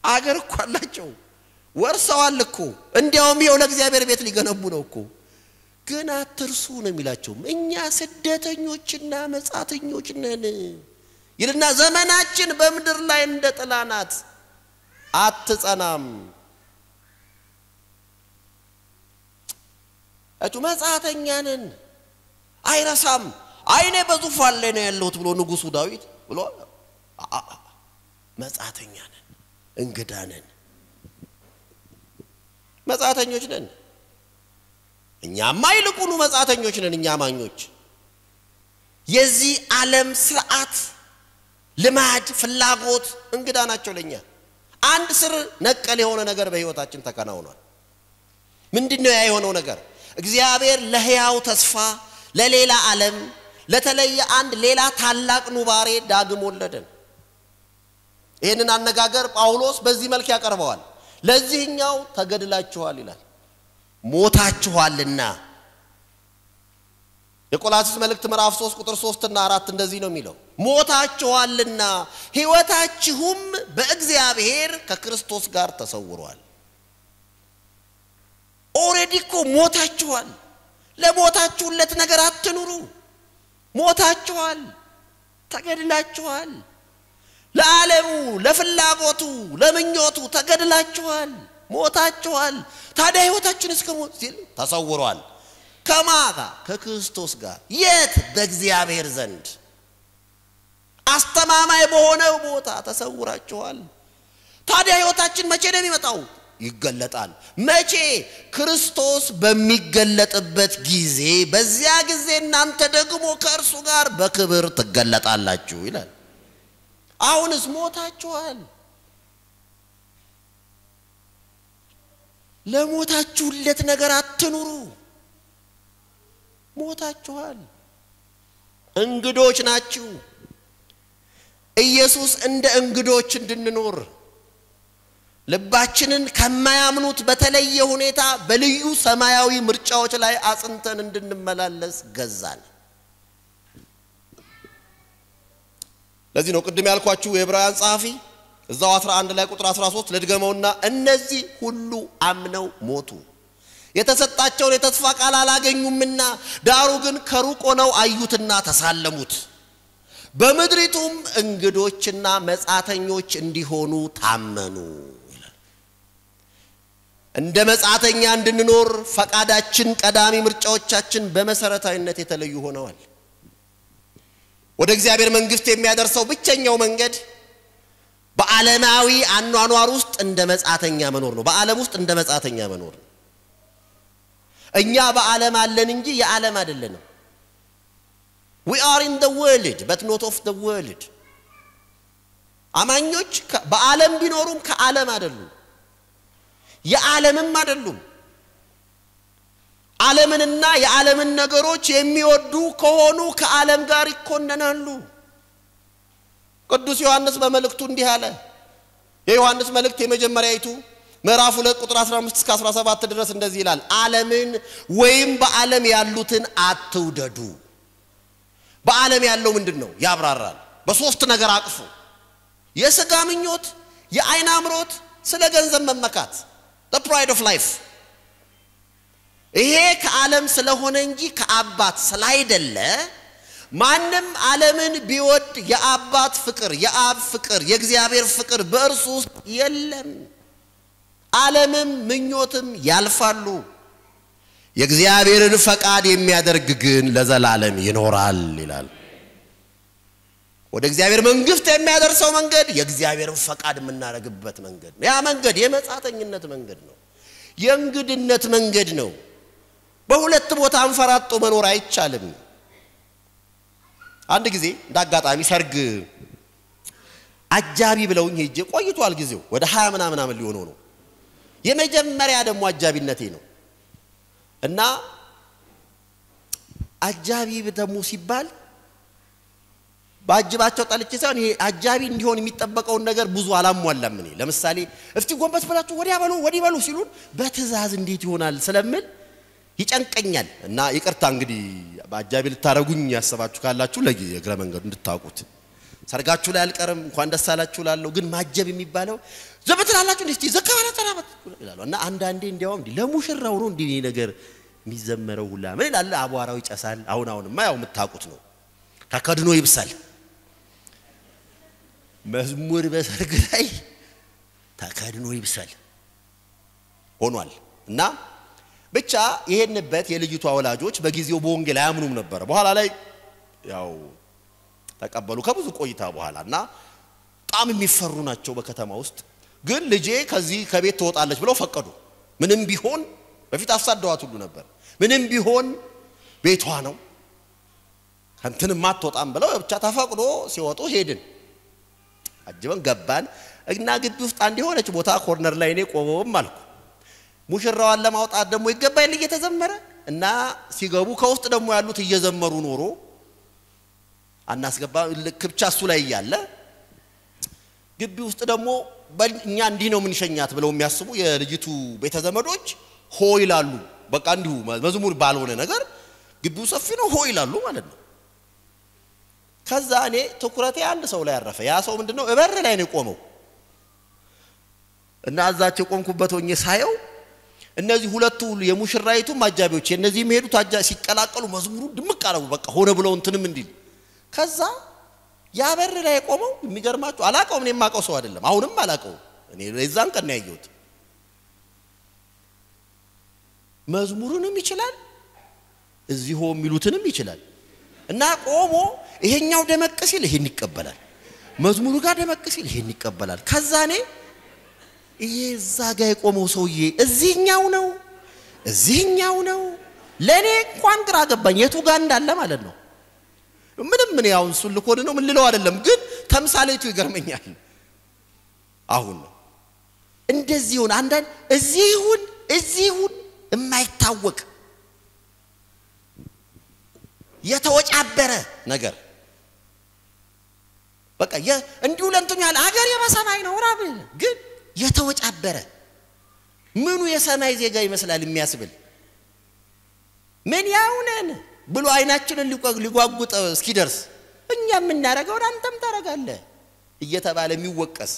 አገር እኮ አላቸው፣ ወርሰዋል እኮ፣ እንዲያውም ይኸው ለእግዚአብሔር ቤት ሊገነቡ ነው እኮ። ግን አትርሱ ነው የሚላቸው። እኛ ስደተኞችና መጻተኞች ነን ይልና ዘመናችን በምድር ላይ እንደ ጥላ ናት፣ አትጸናም። እቱ መጻተኛ ነን። አይረሳም። አይኔ በዙፋን ላይ ነው ያለሁት ብሎ ንጉሱ ዳዊት ብሎ መጻተኛ ነን፣ እንግዳ ነን፣ መጻተኞች ነን። እኛማ ይልቁኑ መጻተኞች ነን። እኛ አማኞች የዚህ ዓለም ስርዓት፣ ልማድ፣ ፍላጎት እንግዳ ናቸው ለኛ። አንድ ስር ነቀል የሆነ ነገር በህይወታችን ተከናውኗል። ምንድነው ያ የሆነው ነገር? እግዚአብሔር ለሕያው ተስፋ፣ ለሌላ ዓለም፣ ለተለየ አንድ ሌላ ታላቅ ኑባሬ ዳግም ወለደን። ይህንን አነጋገር ጳውሎስ በዚህ መልክ ያቀርበዋል። ለዚህኛው ተገድላችኋል ይላል፣ ሞታችኋልና። የቆላስይስ መልእክት ምዕራፍ 3 ቁጥር 3 እና 4 እንደዚህ ነው የሚለው፣ ሞታችኋልና ሕይወታችሁም በእግዚአብሔር ከክርስቶስ ጋር ተሰውሯል። Already እኮ ሞታችኋል። ለሞታችሁለት ነገር አትኑሩ። ሞታችኋል፣ ተገድላችኋል። ለዓለሙ፣ ለፍላጎቱ፣ ለምኞቱ ተገድላችኋል፣ ሞታችኋል። ታዲያ ሕይወታችን እስከ ሞት ሲል ተሰውሯል። ከማን ጋር? ከክርስቶስ ጋር። የት? በእግዚአብሔር ዘንድ አስተማማኝ በሆነው ቦታ ተሰውራችኋል። ታዲያ ሕይወታችን መቼ ነው የሚመጣው? ይገለጣል። መቼ? ክርስቶስ በሚገለጥበት ጊዜ። በዚያ ጊዜ እናንተ ደግሞ ከእርሱ ጋር በክብር ትገለጣላችሁ ይላል። አሁንስ ሞታችኋል። ለሞታችሁለት ነገር አትኑሩ። ሞታችኋል። እንግዶች ናችሁ። ኢየሱስ እንደ እንግዶች እንድንኖር ልባችንን ከማያምኑት በተለየ ሁኔታ በልዩ ሰማያዊ ምርጫዎች ላይ አጽንተን እንድንመላለስ ገዛን። ለዚህ ነው ቅድም ያልኳችሁ የዕብራውያን ጸሐፊ እዛው 11 ላይ ቁጥር 13 ልድገመውና እነዚህ ሁሉ አምነው ሞቱ፣ የተሰጣቸውን የተስፋ ቃል አላገኙምና፣ ዳሩ ግን ከሩቅ ሆነው አዩትና ተሳለሙት፣ በምድሪቱም እንግዶችና መጻተኞች እንዲሆኑ ታመኑ። እንደ መጻተኛ እንድንኖር ፈቃዳችን፣ ቀዳሚ ምርጫዎቻችን በመሰረታዊነት የተለዩ ሆነዋል። ወደ እግዚአብሔር መንግስት የሚያደርሰው ብቸኛው መንገድ በዓለማዊ አኗኗር ውስጥ እንደ መጻተኛ መኖር ነው። በዓለም ውስጥ እንደ መጻተኛ መኖር ነው። እኛ በዓለም አለን እንጂ የዓለም አይደለንም። We are in the world but not of the world። አማኞች በዓለም ቢኖሩም ከዓለም አይደሉም፣ የዓለምም አይደሉም። ዓለምንና የዓለምን ነገሮች የሚወዱ ከሆኑ ከዓለም ጋር ይኮነናሉ። ቅዱስ ዮሐንስ በመልእክቱ እንዲህ አለ። የዮሐንስ መልእክት የመጀመሪያይቱ ምዕራፍ 2 ቁጥር 15 እስከ 17 ድረስ እንደዚህ ይላል፣ ዓለምን ወይም በዓለም ያሉትን አትውደዱ። በዓለም ያለው ምንድነው? ያብራራል። በሶስት ነገር አቅፎ የሥጋ ምኞት፣ የአይን አምሮት፣ ስለ ገንዘብ መመካት፣ the pride of life። ይሄ ከዓለም ስለሆነ እንጂ ከአባት ስላይደለ ማንም ዓለምን ቢወድ የአባት ፍቅር፣ የአብ ፍቅር፣ የእግዚአብሔር ፍቅር በእርሱ ውስጥ የለም። ዓለምም ምኞትም ያልፋሉ፣ የእግዚአብሔርን ፈቃድ የሚያደርግ ግን ለዘላለም ይኖራል ይላል። ወደ እግዚአብሔር መንግስት የሚያደርሰው መንገድ የእግዚአብሔርን ፈቃድ የምናደርግበት መንገድ ነው። ያ መንገድ የመጻተኝነት መንገድ ነው፣ የእንግድነት መንገድ ነው። በሁለት ቦታ አንፈራጦ መኖር አይቻልም። አንድ ጊዜ እንዳጋጣሚ ሰርግ አጃቢ ብለውኝ ሄጄ ቆይቷል ጊዜው ወደ 20 ምናምን ዓመት ሊሆነው ነው። የመጀመሪያ ደግሞ አጃቢነቴ ነው። እና አጃቢ ደግሞ ሲባል ባጅባቸው ጠልቼ ሳይሆን ይሄ አጃቢ እንዲሆን የሚጠበቀውን ነገር ብዙ አላሟላም እኔ። ለምሳሌ እስቲ ጎንበስ ብላችሁ ወዲያ በሉ ወዲህ በሉ ሲሉን በትእዛዝ እንዴት ይሆናል ስለምል ይጨንቀኛል። እና ይቅርታ እንግዲህ በአጃቢ ልታረጉኝ ያሰባችሁ ካላችሁ ለእግረ መንገዱ እንድታውቁት ሰርጋችሁ ላይ አልቀርም እንኳን ደስ አላችሁ እላለሁ። ግን ማጀብ የሚባለው ዘበት ላላችሁ እንዴ ዘከባላ ተራበት ይላሉ። እና አንዳንዴ እንዲያውም እንዲ ለሙሽራው ነው እንዲህ ነገር የሚዘመረው ሁላ ምን ይላል፣ አቧራው ይጨሳል። አሁን አሁንማ ያው የምታውቁት ነው፣ ተከድኖ ይብሳል። መዝሙር በሰርግ ላይ ተከድኖ ይብሳል ሆኗል። እና ብቻ ይሄንበት የልጅቷ ወላጆች በጊዜው በወንጌል አያምኑም ነበር። በኋላ ላይ ያው ተቀበሉ ከብዙ ቆይታ በኋላ። እና በጣም የሚፈሩ ናቸው በከተማ ውስጥ። ግን ልጄ ከዚህ ከቤት ትወጣለች ብለው ፈቀዱ። ምንም ቢሆን በፊት አሳደዋት ሁሉ ነበር። ምንም ቢሆን ቤቷ ነው ከእንትንማ አትወጣም ብለው ብቻ ተፈቅዶ ሲወጡ ሄድን። አጅበን ገባን እና ግቢ ውስጥ አንድ የሆነች ቦታ corner ላይ እኔ ቆም አልኩ። ሙሽራዋን ለማውጣት ደግሞ ይገባል እየተዘመረ እና ሲገቡ ከውስጥ ደግሞ ያሉት እየዘመሩ ኖሮ አናስገባ ልክ ብቻ እሱ ላይ እያለ ግቢ ውስጥ ደግሞ እኛ እንዲህ ነው የምንሸኛት ብለው የሚያስቡ የልጅቱ ቤተዘመዶች ሆ ይላሉ። በቃ እንዲሁ መዝሙር ባልሆነ ነገር ግቢው ሰፊ ነው፣ ሆ ይላሉ ማለት ነው። ከዛ እኔ ትኩረቴ አንድ ሰው ላይ አረፈ። ያ ሰው ምንድነው እበር ላይ ነው የቆመው። እና እዛች የቆምኩበት ሆኜ ሳየው እነዚህ ሁለቱ የሙሽራይቱ አጃቢዎች የነዚህ የሚሄዱት አጃ ሲቀላቀሉ መዝሙሩ ድምቅ አረጉ። በቃ ሆነ ብለው እንትንም እንዲል። ከዛ ያ በር ላይ የቆመው የሚገርማችሁ አላቀውም፣ እኔ የማውቀው ሰው አይደለም፣ አሁንም አላቀውም። እኔ የዛን ቀን ነው ያየሁት። መዝሙሩንም ይችላል እዚሁ የሚሉትንም ይችላል። እና ቆሞ ይሄኛው ደመቅ ሲል ይሄን ይቀበላል፣ መዝሙሩ ጋር ደመቅ ሲል ይሄን ይቀበላል። ከዛ እኔ ይሄ እዛ ጋር የቆመው ሰውዬ እዚህኛው ነው እዚህኛው ነው፣ ለኔ እንኳን ግራ ገባኝ የቱ ጋር እንዳለ ማለት ነው። ምንም ምን ያው እሱን ልኮን ነው ምን ልለው አይደለም፣ ግን ተምሳሌቱ ይገርመኛል። አሁን እንደዚህ ይሁን አንዳንድ እዚህ ይሁን እዚህ ይሁን የማይታወቅ የተወጫበረ ነገር በቃ እንዲሁ ለእንትኑ ያለ ሀገር የበሰማይ ነው ምናምን፣ ግን የተወጫበረ ምኑ የሰማይ ዜጋ ይመስላል የሚያስብል ምን ያውነን ብሎ አይናችንን ሊጓጉጥ እስኪደርስ እኛ የምናረገውን አንተም ታረጋለህ እየተባለ የሚወቀስ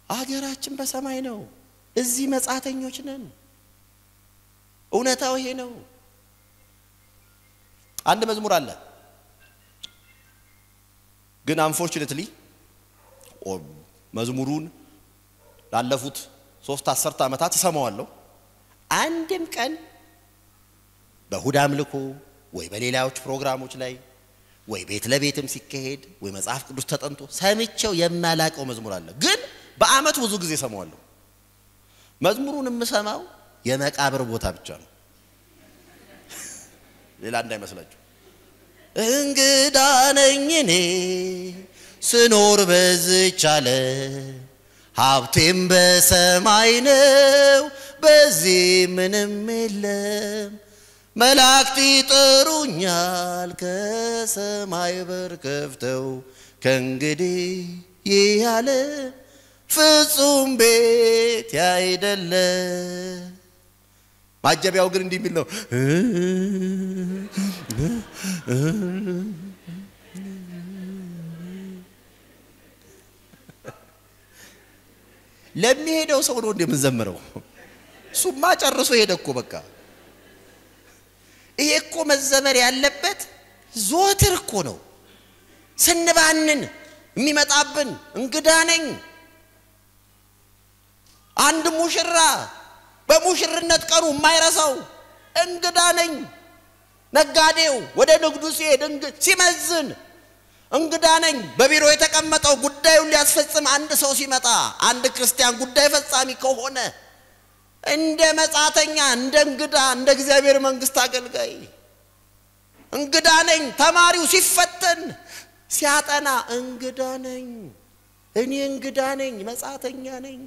አገራችን በሰማይ ነው። እዚህ መጻተኞች ነን። እውነታው ይሄ ነው። አንድ መዝሙር አለ ግን unfortunately መዝሙሩን ላለፉት 3 10 ዓመታት እሰማዋለሁ። አንድም ቀን በእሁድ አምልኮ ወይ በሌላዎች ፕሮግራሞች ላይ ወይ ቤት ለቤትም ሲካሄድ ወይ መጽሐፍ ቅዱስ ተጠንቶ ሰምቼው የማላቀው መዝሙር አለ። ግን በአመት ብዙ ጊዜ ሰማዋለሁ። መዝሙሩን የምሰማው የመቃብር ቦታ ብቻ ነው፣ ሌላ እንዳይመስላችሁ። እንግዳ ነኝ እኔ ስኖር በዚች ዓለም፣ ሀብቴም በሰማይ ነው በዚህ ምንም የለም። መላእክት ይጠሩኛል ከሰማይ በር ከፍተው፣ ከእንግዲህ ይህ ዓለም ፍጹም ቤት አይደለም። ማጀቢያው ግን እንዲህ የሚል ነው። ለሚሄደው ሰው ነው እንደምንዘምረው። እሱማ ጨርሶ ሄደ እኮ በቃ። ይሄ እኮ መዘመር ያለበት ዘወትር እኮ ነው። ስንባንን የሚመጣብን እንግዳ ነኝ። አንድ ሙሽራ በሙሽርነት ቀኑ የማይረሳው እንግዳ ነኝ። ነጋዴው ወደ ንግዱ ሲሄድ ሲመዝን እንግዳ ነኝ። በቢሮ የተቀመጠው ጉዳዩን ሊያስፈጽም አንድ ሰው ሲመጣ፣ አንድ ክርስቲያን ጉዳይ ፈጻሚ ከሆነ እንደ መጻተኛ፣ እንደ እንግዳ፣ እንደ እግዚአብሔር መንግስት አገልጋይ እንግዳ ነኝ። ተማሪው ሲፈተን ሲያጠና እንግዳ ነኝ፣ እኔ እንግዳ ነኝ፣ መጻተኛ ነኝ።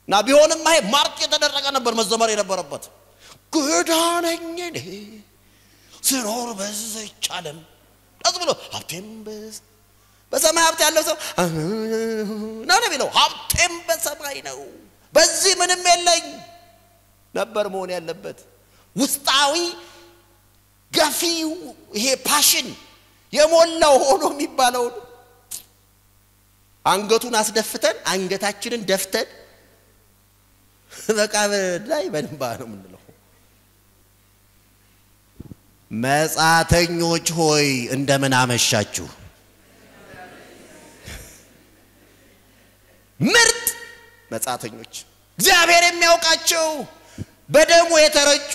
እና ቢሆንም ይሄ ማርክ የተደረገ ነበር መዘመር የነበረበት። እንግዳ ነኝ እኔ ስኖር በዚች ዓለም፣ ደስ ብሎ ሀብቴም በሰማይ። ሀብት ያለው ሰው ነው የሚለው፣ ሀብቴም በሰማይ ነው በዚህ ምንም የለኝ ነበር መሆን ያለበት። ውስጣዊ ገፊው ይሄ passion የሞላው ሆኖ የሚባለውን አንገቱን አስደፍተን አንገታችንን ደፍተን መቃብር ላይ በእንባ ነው የምንለው። መጻተኞች ሆይ እንደምን አመሻችሁ። ምርጥ መጻተኞች፣ እግዚአብሔር የሚያውቃቸው፣ በደሙ የተረጩ፣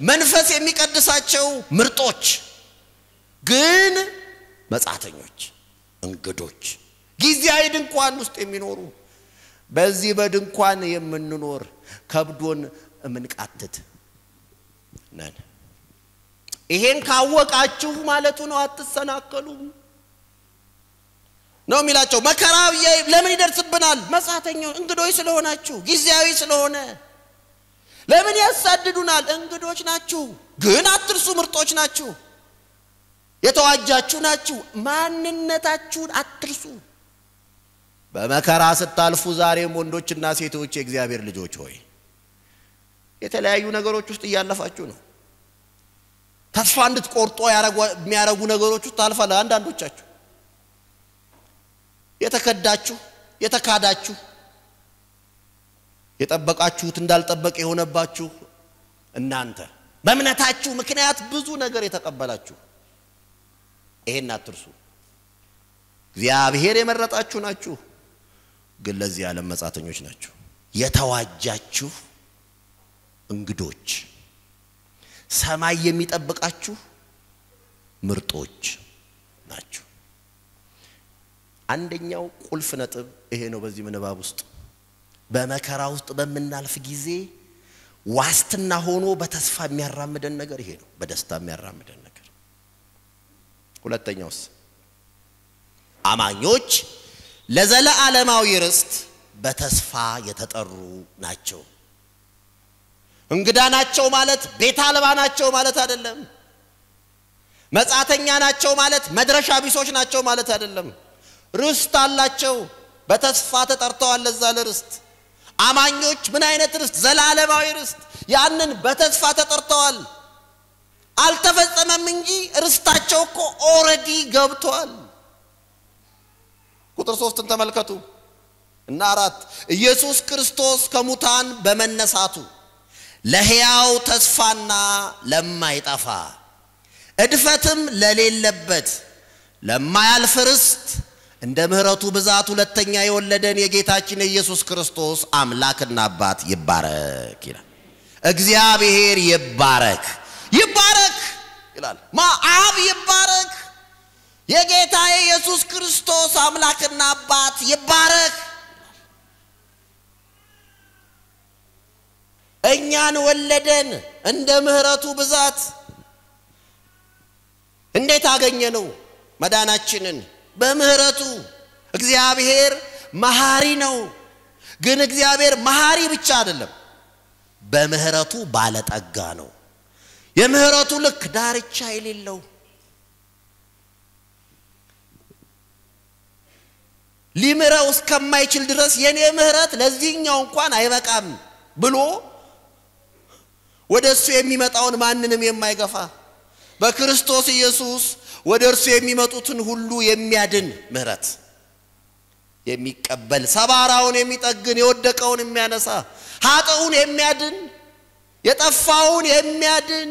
መንፈስ የሚቀድሳቸው ምርጦች፣ ግን መጻተኞች፣ እንግዶች፣ ጊዜያዊ ድንኳን ውስጥ የሚኖሩ፣ በዚህ በድንኳን የምንኖር ከብዶን የምንቃትት ነን። ይሄን ካወቃችሁ ማለቱ ነው፣ አትሰናከሉም ነው የሚላቸው። መከራ ለምን ይደርስብናል? መጻተኞች እንግዶች ስለሆናችሁ፣ ጊዜያዊ ስለሆነ። ለምን ያሳድዱናል? እንግዶች ናችሁ። ግን አትርሱ፣ ምርጦች ናችሁ፣ የተዋጃችሁ ናችሁ። ማንነታችሁን አትርሱ። በመከራ ስታልፉ ዛሬም ወንዶችና ሴቶች የእግዚአብሔር ልጆች ሆይ የተለያዩ ነገሮች ውስጥ እያለፋችሁ ነው። ተስፋ እንድትቆርጡ የሚያረጉ ነገሮች ውስጥ ታልፋለ። አንዳንዶቻችሁ የተከዳችሁ፣ የተካዳችሁ፣ የጠበቃችሁት እንዳልጠበቀ የሆነባችሁ፣ እናንተ በእምነታችሁ ምክንያት ብዙ ነገር የተቀበላችሁ ይሄን አትርሱ። እግዚአብሔር የመረጣችሁ ናችሁ፣ ግን ለዚህ ዓለም መጻተኞች ናችሁ። የተዋጃችሁ እንግዶች፣ ሰማይ የሚጠብቃችሁ ምርጦች ናችሁ። አንደኛው ቁልፍ ነጥብ ይሄ ነው። በዚህ ምንባብ ውስጥ በመከራ ውስጥ በምናልፍ ጊዜ ዋስትና ሆኖ በተስፋ የሚያራምደን ነገር ይሄ ነው። በደስታ የሚያራምደን ነገር። ሁለተኛውስ አማኞች ለዘለዓለማዊ ርስት በተስፋ የተጠሩ ናቸው። እንግዳ ናቸው ማለት ቤት አልባ ናቸው ማለት አይደለም። መጻተኛ ናቸው ማለት መድረሻ ቢሶች ናቸው ማለት አይደለም። ርስት አላቸው። በተስፋ ተጠርተዋል ለዛ ለርስት። አማኞች ምን አይነት ርስት? ዘላለማዊ ርስት። ያንን በተስፋ ተጠርተዋል። አልተፈጸመም እንጂ ርስታቸው እኮ already ገብቷል። ቁጥር 3ን ተመልከቱ እና 4። ኢየሱስ ክርስቶስ ከሙታን በመነሳቱ ለሕያው ተስፋና ለማይጠፋ እድፈትም ለሌለበት ለማያልፍ ርስት እንደ ምሕረቱ ብዛት ሁለተኛ የወለደን የጌታችን የኢየሱስ ክርስቶስ አምላክና አባት ይባረክ ይላል። እግዚአብሔር ይባረክ፣ ይባረክ። ይላል። አብ ይባረክ፣ የጌታ የኢየሱስ ክርስቶስ አምላክና አባት ይባረክ። እኛን ወለደን እንደ ምህረቱ ብዛት። እንዴት አገኘነው መዳናችንን? በምህረቱ። እግዚአብሔር መሐሪ ነው። ግን እግዚአብሔር መሐሪ ብቻ አይደለም፣ በምህረቱ ባለጠጋ ነው። የምህረቱ ልክ ዳርቻ የሌለው፣ ሊምረው እስከማይችል ድረስ የኔ ምህረት ለዚህኛው እንኳን አይበቃም ብሎ ወደ እሱ የሚመጣውን ማንንም የማይገፋ፣ በክርስቶስ ኢየሱስ ወደ እርሱ የሚመጡትን ሁሉ የሚያድን ምህረት የሚቀበል፣ ሰባራውን የሚጠግን፣ የወደቀውን የሚያነሳ፣ ኃጥኡን የሚያድን፣ የጠፋውን የሚያድን፣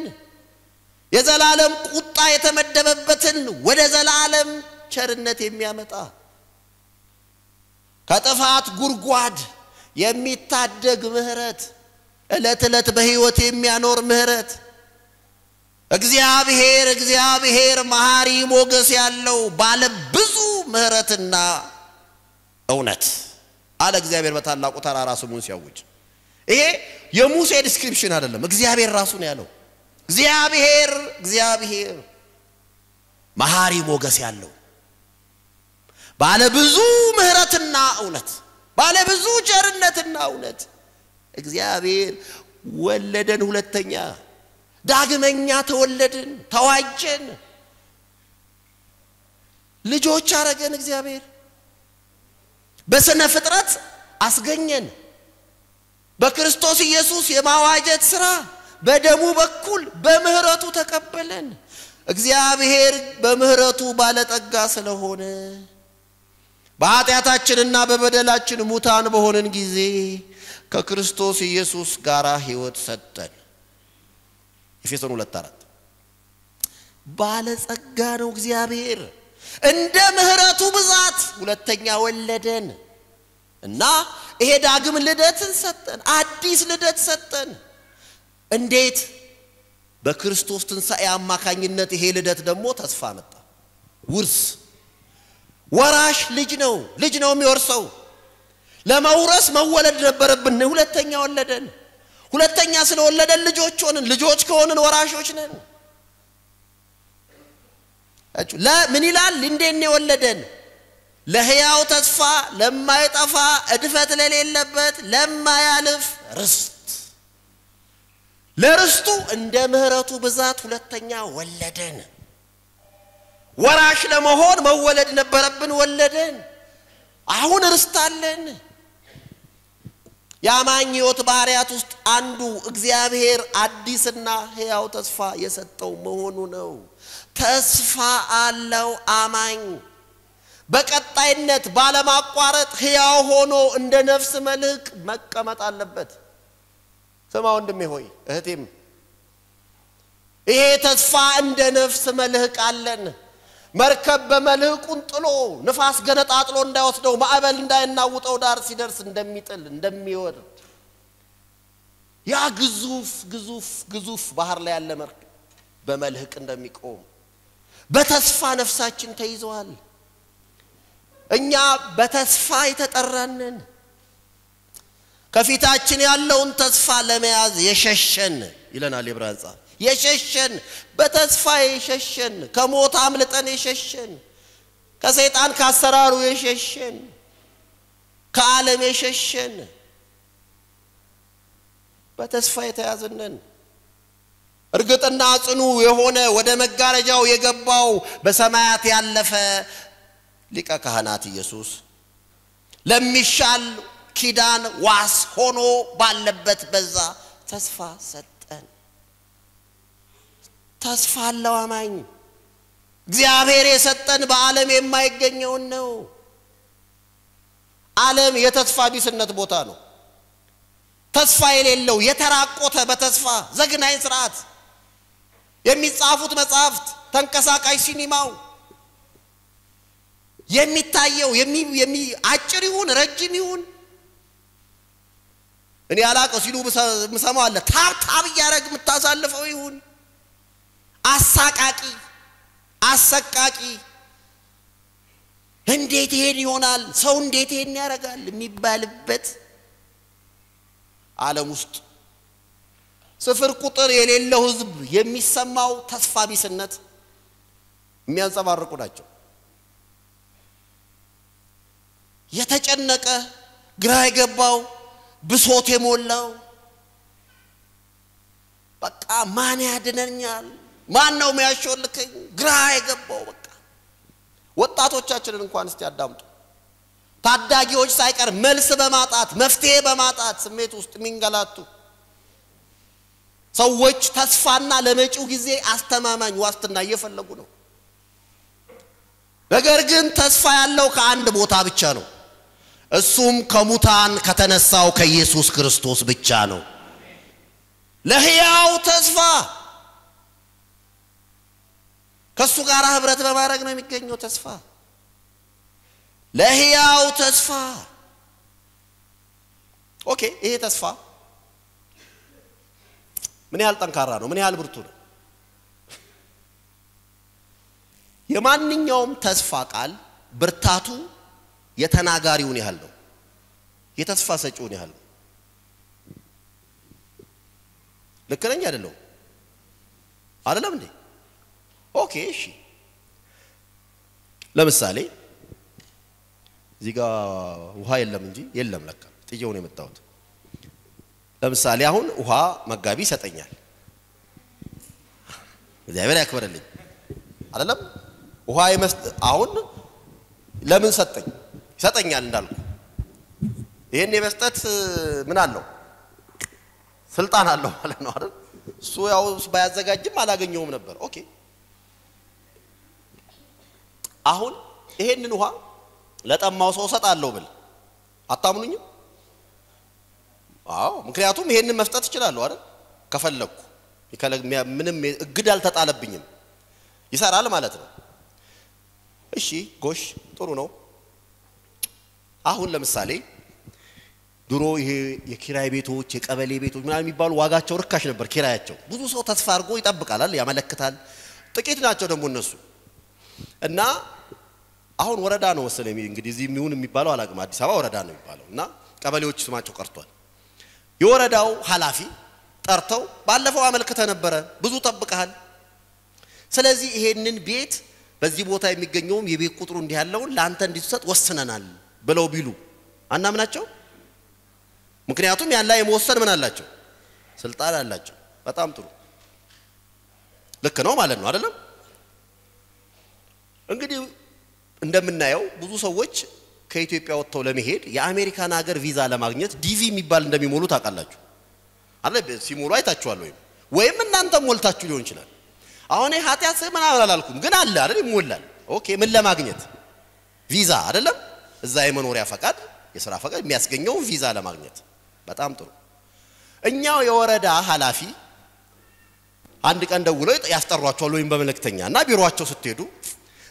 የዘላለም ቁጣ የተመደበበትን ወደ ዘላለም ቸርነት የሚያመጣ፣ ከጥፋት ጉድጓድ የሚታደግ ምህረት፣ ዕለት ዕለት በሕይወት የሚያኖር ምህረት። እግዚአብሔር እግዚአብሔር መሐሪ ሞገስ ያለው ባለ ብዙ ምህረትና እውነት አለ እግዚአብሔር በታላቁ ተራራ ስሙን ሲያውጅ። ይሄ የሙሴ description አይደለም፣ እግዚአብሔር ራሱ ነው ያለው። እግዚአብሔር እግዚአብሔር መሐሪ ሞገስ ያለው ባለ ብዙ ምህረትና እውነት፣ ባለ ብዙ ቸርነትና እውነት። እግዚአብሔር ወለደን፣ ሁለተኛ ዳግመኛ ተወለድን፣ ተዋጀን፣ ልጆች አረገን። እግዚአብሔር በስነ ፍጥረት አስገኘን። በክርስቶስ ኢየሱስ የማዋጀት ስራ በደሙ በኩል በምህረቱ ተቀበለን። እግዚአብሔር በምህረቱ ባለጠጋ ስለሆነ በኃጢአታችንና በበደላችን ሙታን በሆንን ጊዜ ከክርስቶስ ኢየሱስ ጋር ሕይወት ሰጠን። ኤፌሶን 2:4። ባለጸጋ ነው እግዚአብሔር። እንደ ምህረቱ ብዛት ሁለተኛ ወለደን እና ይሄ ዳግም ልደትን ሰጠን፣ አዲስ ልደት ሰጠን። እንዴት? በክርስቶስ ትንሣኤ አማካኝነት። ይሄ ልደት ደግሞ ተስፋ መጣ፣ ውርስ። ወራሽ ልጅ ነው፣ ልጅ ነው የሚወርሰው። ለመውረስ መወለድ ነበረብን። ሁለተኛ ወለደን። ሁለተኛ ስለወለደን ልጆች ሆንን። ልጆች ከሆንን ወራሾች ነን። ለምን ይላል? እንዴት ነው የወለደን? ለሕያው ተስፋ፣ ለማይጠፋ፣ እድፈት ለሌለበት፣ ለማያልፍ ርስት። ለርስቱ እንደ ምህረቱ ብዛት ሁለተኛ ወለደን። ወራሽ ለመሆን መወለድ ነበረብን፣ ወለደን። አሁን ርስት አለን። የአማኝ ሕይወት ባህሪያት ውስጥ አንዱ እግዚአብሔር አዲስና ሕያው ተስፋ የሰጠው መሆኑ ነው። ተስፋ አለው አማኝ። በቀጣይነት ባለማቋረጥ ሕያው ሆኖ እንደ ነፍስ መልህቅ መቀመጥ አለበት። ስማ ወንድሜ ሆይ እህቴም፣ ይሄ ተስፋ እንደ ነፍስ መልህቅ አለን። መርከብ በመልህቁን ጥሎ ንፋስ ገነጣጥሎ እንዳይወስደው፣ ማዕበል እንዳይናውጠው፣ ዳር ሲደርስ እንደሚጥል እንደሚወርድ፣ ያ ግዙፍ ግዙፍ ግዙፍ ባህር ላይ ያለ መርከብ በመልህቅ እንደሚቆም በተስፋ ነፍሳችን ተይዘዋል። እኛ በተስፋ የተጠራንን፣ ከፊታችን ያለውን ተስፋ ለመያዝ የሸሸን ይለናል የዕብራውያን ጸሐፊ። የሸሸን፣ በተስፋ የሸሸን፣ ከሞት አምልጠን የሸሸን፣ ከሰይጣን ካሰራሩ የሸሸን፣ ከዓለም የሸሸን፣ በተስፋ የተያዝነን። እርግጥና ጽኑ የሆነ ወደ መጋረጃው የገባው በሰማያት ያለፈ ሊቀ ካህናት ኢየሱስ ለሚሻል ኪዳን ዋስ ሆኖ ባለበት በዛ ተስፋ ሰጠን። ተስፋ አለው አማኝ። እግዚአብሔር የሰጠን በዓለም የማይገኘውን ነው። ዓለም የተስፋ ቢስነት ቦታ ነው። ተስፋ የሌለው፣ የተራቆተ፣ በተስፋ ዘግናኝ ስርዓት፣ የሚጻፉት መጽሐፍት፣ ተንቀሳቃሽ ሲኒማው፣ የሚታየው አጭር ይሁን ረጅም ይሁን እኔ አላቀው ሲሉ ምሰማው አለ፣ tap tap እያደረግ የምታሳልፈው ይሁን፣ አሳቃቂ፣ አሰቃቂ፣ እንዴት ይሄን ይሆናል፣ ሰው እንዴት ይሄን ያደርጋል የሚባልበት ዓለም ውስጥ ስፍር ቁጥር የሌለው ሕዝብ የሚሰማው ተስፋ ቢስነት የሚያንጸባርቁ ናቸው። የተጨነቀ፣ ግራ የገባው፣ ብሶት የሞላው፣ በቃ ማን ያድነኛል፣ ማን ነው የሚያሾልከኝ፣ ግራ የገባው። በቃ ወጣቶቻችንን እንኳን እስቲ አዳምጡ። ታዳጊዎች ሳይቀር መልስ በማጣት መፍትሄ በማጣት ስሜት ውስጥ የሚንገላቱ ሰዎች ተስፋና ለመጪው ጊዜ አስተማማኝ ዋስትና እየፈለጉ ነው። ነገር ግን ተስፋ ያለው ከአንድ ቦታ ብቻ ነው። እሱም ከሙታን ከተነሳው ከኢየሱስ ክርስቶስ ብቻ ነው። ለሕያው ተስፋ ከሱ ጋር ህብረት በማድረግ ነው የሚገኘው ተስፋ። ለሕያው ተስፋ። Okay፣ ይሄ ተስፋ ምን ያህል ጠንካራ ነው? ምን ያህል ብርቱ ነው? የማንኛውም ተስፋ ቃል ብርታቱ የተናጋሪውን ያህል ነው፣ የተስፋ ሰጪውን ያህል ነው። ልክ ነኝ አይደለም? አይደለም እንዴ? Okay፣ እሺ። ለምሳሌ እዚህ ጋር ውሃ የለም እንጂ፣ የለም ለካ ጥዬው ነው የመጣሁት። ለምሳሌ አሁን ውሃ መጋቢ ይሰጠኛል። እግዚአብሔር ያክብርልኝ። አይደለም ውሃ አሁን ለምን ሰጠኝ? ይሰጠኛል እንዳልኩ ይሄን የመስጠት ምን አለው? ስልጣን አለው ማለት ነው አይደል? እሱ ያው ባያዘጋጅም አላገኘውም ነበር። Okay፣ አሁን ይሄንን ውሃ ለጠማው ሰው እሰጣለሁ ብል አታምኑኝም? አዎ፣ ምክንያቱም ይሄንን መስጠት እችላለሁ አይደል? ከፈለኩ ምንም እግድ አልተጣለብኝም፣ ይሰራል ማለት ነው። እሺ፣ ጎሽ፣ ጥሩ ነው። አሁን ለምሳሌ ድሮ ይሄ የኪራይ ቤቶች፣ የቀበሌ ቤቶች ምናምን የሚባሉ ዋጋቸው ርካሽ ነበር ኪራያቸው። ብዙ ሰው ተስፋ አድርጎ ይጠብቃል፣ ያመለክታል። ጥቂት ናቸው ደግሞ እነሱ። እና አሁን ወረዳ ነው መሰለኝ እንግዲህ እዚህ የሚሆን የሚባለው አላውቅም። አዲስ አበባ ወረዳ ነው የሚባለው እና ቀበሌዎች ስማቸው ቀርቷል። የወረዳው ኃላፊ ጠርተው ባለፈው አመልክተ ነበረ፣ ብዙ ጠብቀሃል። ስለዚህ ይሄንን ቤት በዚህ ቦታ የሚገኘውም የቤት ቁጥሩ እንዲህ ያለውን ለአንተ እንዲሰጥ ወስነናል ብለው ቢሉ አናምናቸው? ምክንያቱም ያን ላይ የመወሰን ምን አላቸው? ስልጣን አላቸው። በጣም ጥሩ፣ ልክ ነው ማለት ነው አይደለም? እንግዲህ እንደምናየው ብዙ ሰዎች ከኢትዮጵያ ወጥተው ለመሄድ የአሜሪካን ሀገር ቪዛ ለማግኘት ዲቪ የሚባል እንደሚሞሉ ታውቃላችሁ አይደል? ሲሞሉ አይታችኋል፣ ወይም እናንተም ሞልታችሁ ሊሆን ይችላል። አሁን ይሄ ኃጢአት ምናምን አላልኩም፣ ግን አለ አይደል? ይሞላል። Okay፣ ምን ለማግኘት? ቪዛ አይደለም? እዛ የመኖሪያ ፈቃድ፣ የሥራ ፈቃድ የሚያስገኘው ቪዛ ለማግኘት። በጣም ጥሩ። እኛው የወረዳ ኃላፊ አንድ ቀን ደውለው ያስጠሯቸዋል፣ ወይም በመልእክተኛ እና ቢሮአቸው ስትሄዱ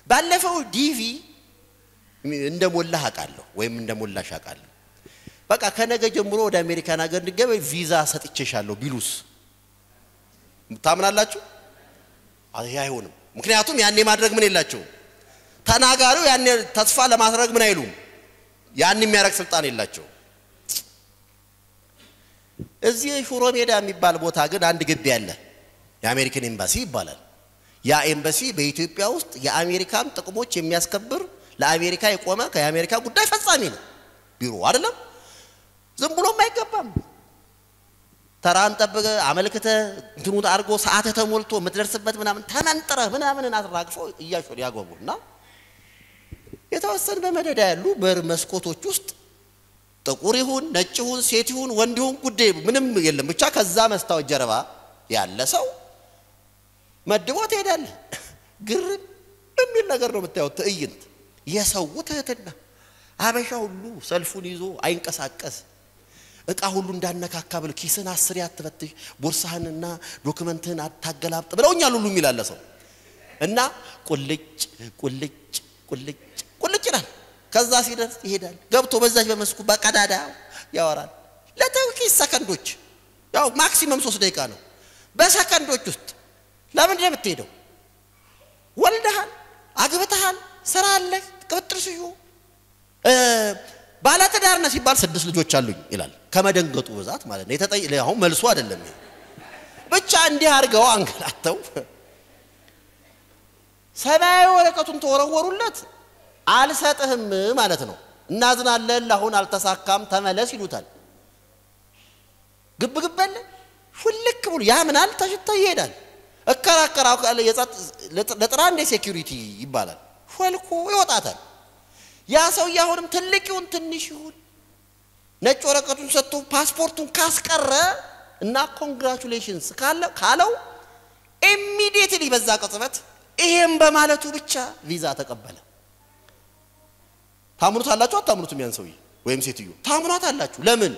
ባለፈው ዲቪ እንደሞላህ አውቃለሁ ወይም እንደሞላሽ አውቃለሁ፣ በቃ ከነገ ጀምሮ ወደ አሜሪካን ሀገር እንድትገቢ ቪዛ ሰጥቼሻለሁ ቢሉስ ታምናላችሁ? አይሆንም። ምክንያቱም ያኔ ማድረግ ምን የላቸውም። ተናጋሪው ያኔ ተስፋ ለማድረግ ምን አይሉም። ያን የሚያደርግ ስልጣን የላቸውም። እዚህ ሹሮ ሜዳ የሚባል ቦታ ግን አንድ ግቢ አለ። የአሜሪካን ኤምባሲ ይባላል። ያ ኤምባሲ በኢትዮጵያ ውስጥ የአሜሪካን ጥቅሞች የሚያስከብር፣ ለአሜሪካ የቆመ፣ ከአሜሪካ ጉዳይ ፈጻሚ ነው ቢሮ አይደለም። ዝም ብሎም አይገባም። ተራን ጠብቀህ አመልክተህ እንትኑ አድርጎ ሰዓትህ ተሞልቶ የምትደርስበት ምናምን ተመንጥረህ ምናምንን አራግፈው እያሾ ያገቡና የተወሰነ በመደዳ ያሉ በር መስኮቶች ውስጥ ጥቁር ይሁን ነጭ ይሁን ሴት ይሁን ወንድ ይሁን ጉዳይ ምንም የለም። ብቻ ከዛ መስታወት ጀርባ ያለ ሰው መድቦ ትሄዳለህ። ግርም የሚል ነገር ነው የምታየው ትዕይንት። የሰው ትህትና፣ አበሻ ሁሉ ሰልፉን ይዞ አይንቀሳቀስ፣ እቃ ሁሉ እንዳነካካ ብል ኪስን አስሬ አትፈትሽ፣ ቦርሳህንና document ህን አታገላብጥ ብለውኛል ሁሉ የሚል አለ ሰው። እና ቁልጭ ቁልጭ ቁልጭ ቁልጭ ይላል። ከዛ ሲደርስ ይሄዳል። ገብቶ በዛች በመስኩ በቀዳዳ ያወራል ለጥቂት ሰከንዶች፣ ያው maximum 3 ደቂቃ ነው። በሰከንዶች ውስጥ ለምንድን ነው የምትሄደው? ወልደሃል፣ አግብተሃል፣ ስራ አለህ፣ ቅብጥር ስዩ ባለትዳር ነህ ሲባል 6 ልጆች አሉኝ ይላል። ከመደንገጡ ብዛት ማለት ነው። አሁን መልሱ አይደለም ይሄ። ብቻ እንዲህ አድርገው አንገላተው ሰማያዊ ወረቀቱን ተወረወሩለት። አልሰጥህም ማለት ነው። እናዝናለን፣ ለአሁን አልተሳካም፣ ተመለስ ይሉታል። ግብ ግብ አለ ሁልክ ብሎ ያምናል፣ ተሽታ ይሄዳል። እከራከራው ካለ ለጥራ እንደ security ይባላል። ሾልኮ ይወጣታል። ያ ሰውዬ አሁንም ትልቅ ይሁን ትንሽ ይሁን ነጭ ወረቀቱን ሰጥቶ ፓስፖርቱን ካስቀረ እና congratulations ካለው immediately በዛ ቅጽበት ይሄም በማለቱ ብቻ ቪዛ ተቀበለ። ታምኑታላችሁ አታምኑትም? ያን ሰውዬ ወይም ሴትዮ ታምኗታላችሁ። ለምን?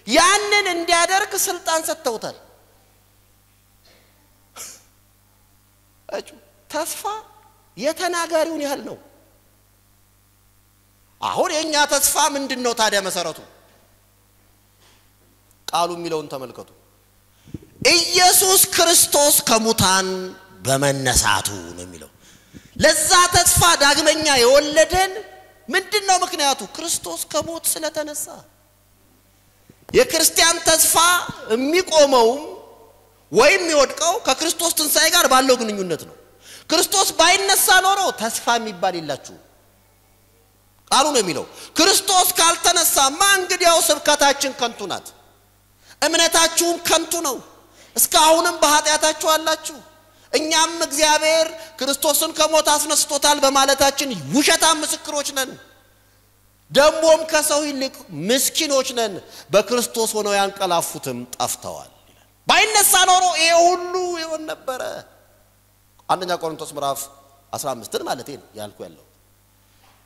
ያንን እንዲያደርግ ስልጣን ሰጥተውታል። ተስፋ የተናጋሪውን ያህል ነው። አሁን የኛ ተስፋ ምንድነው ታዲያ? መሰረቱ ቃሉ የሚለውን ተመልከቱ። ኢየሱስ ክርስቶስ ከሙታን በመነሳቱ ነው የሚለው። ለዛ ተስፋ ዳግመኛ የወለደን ምንድነው ምክንያቱ? ክርስቶስ ከሞት ስለተነሳ። የክርስቲያን ተስፋ የሚቆመው ወይም የሚወድቀው ከክርስቶስ ትንሣኤ ጋር ባለው ግንኙነት ነው። ክርስቶስ ባይነሳ ኖሮ ተስፋ የሚባል የላችሁ። ቃሉ ነው የሚለው። ክርስቶስ ካልተነሳማ እንግዲያው ስብከታችን ከንቱ ናት፣ እምነታችሁም ከንቱ ነው፣ እስካሁንም በኃጢአታችሁ አላችሁ። እኛም እግዚአብሔር ክርስቶስን ከሞት አስነስቶታል በማለታችን ውሸታም ምስክሮች ነን። ደሞም ከሰው ይልቅ ምስኪኖች ነን፣ በክርስቶስ ሆነው ያንቀላፉትም ጠፍተዋል ይላል። ባይነሳ ኖሮ ይሄ ሁሉ ይሆን ነበረ። አንደኛ ቆሮንቶስ ምዕራፍ 15 ማለት ነው ያልኩ ያለው።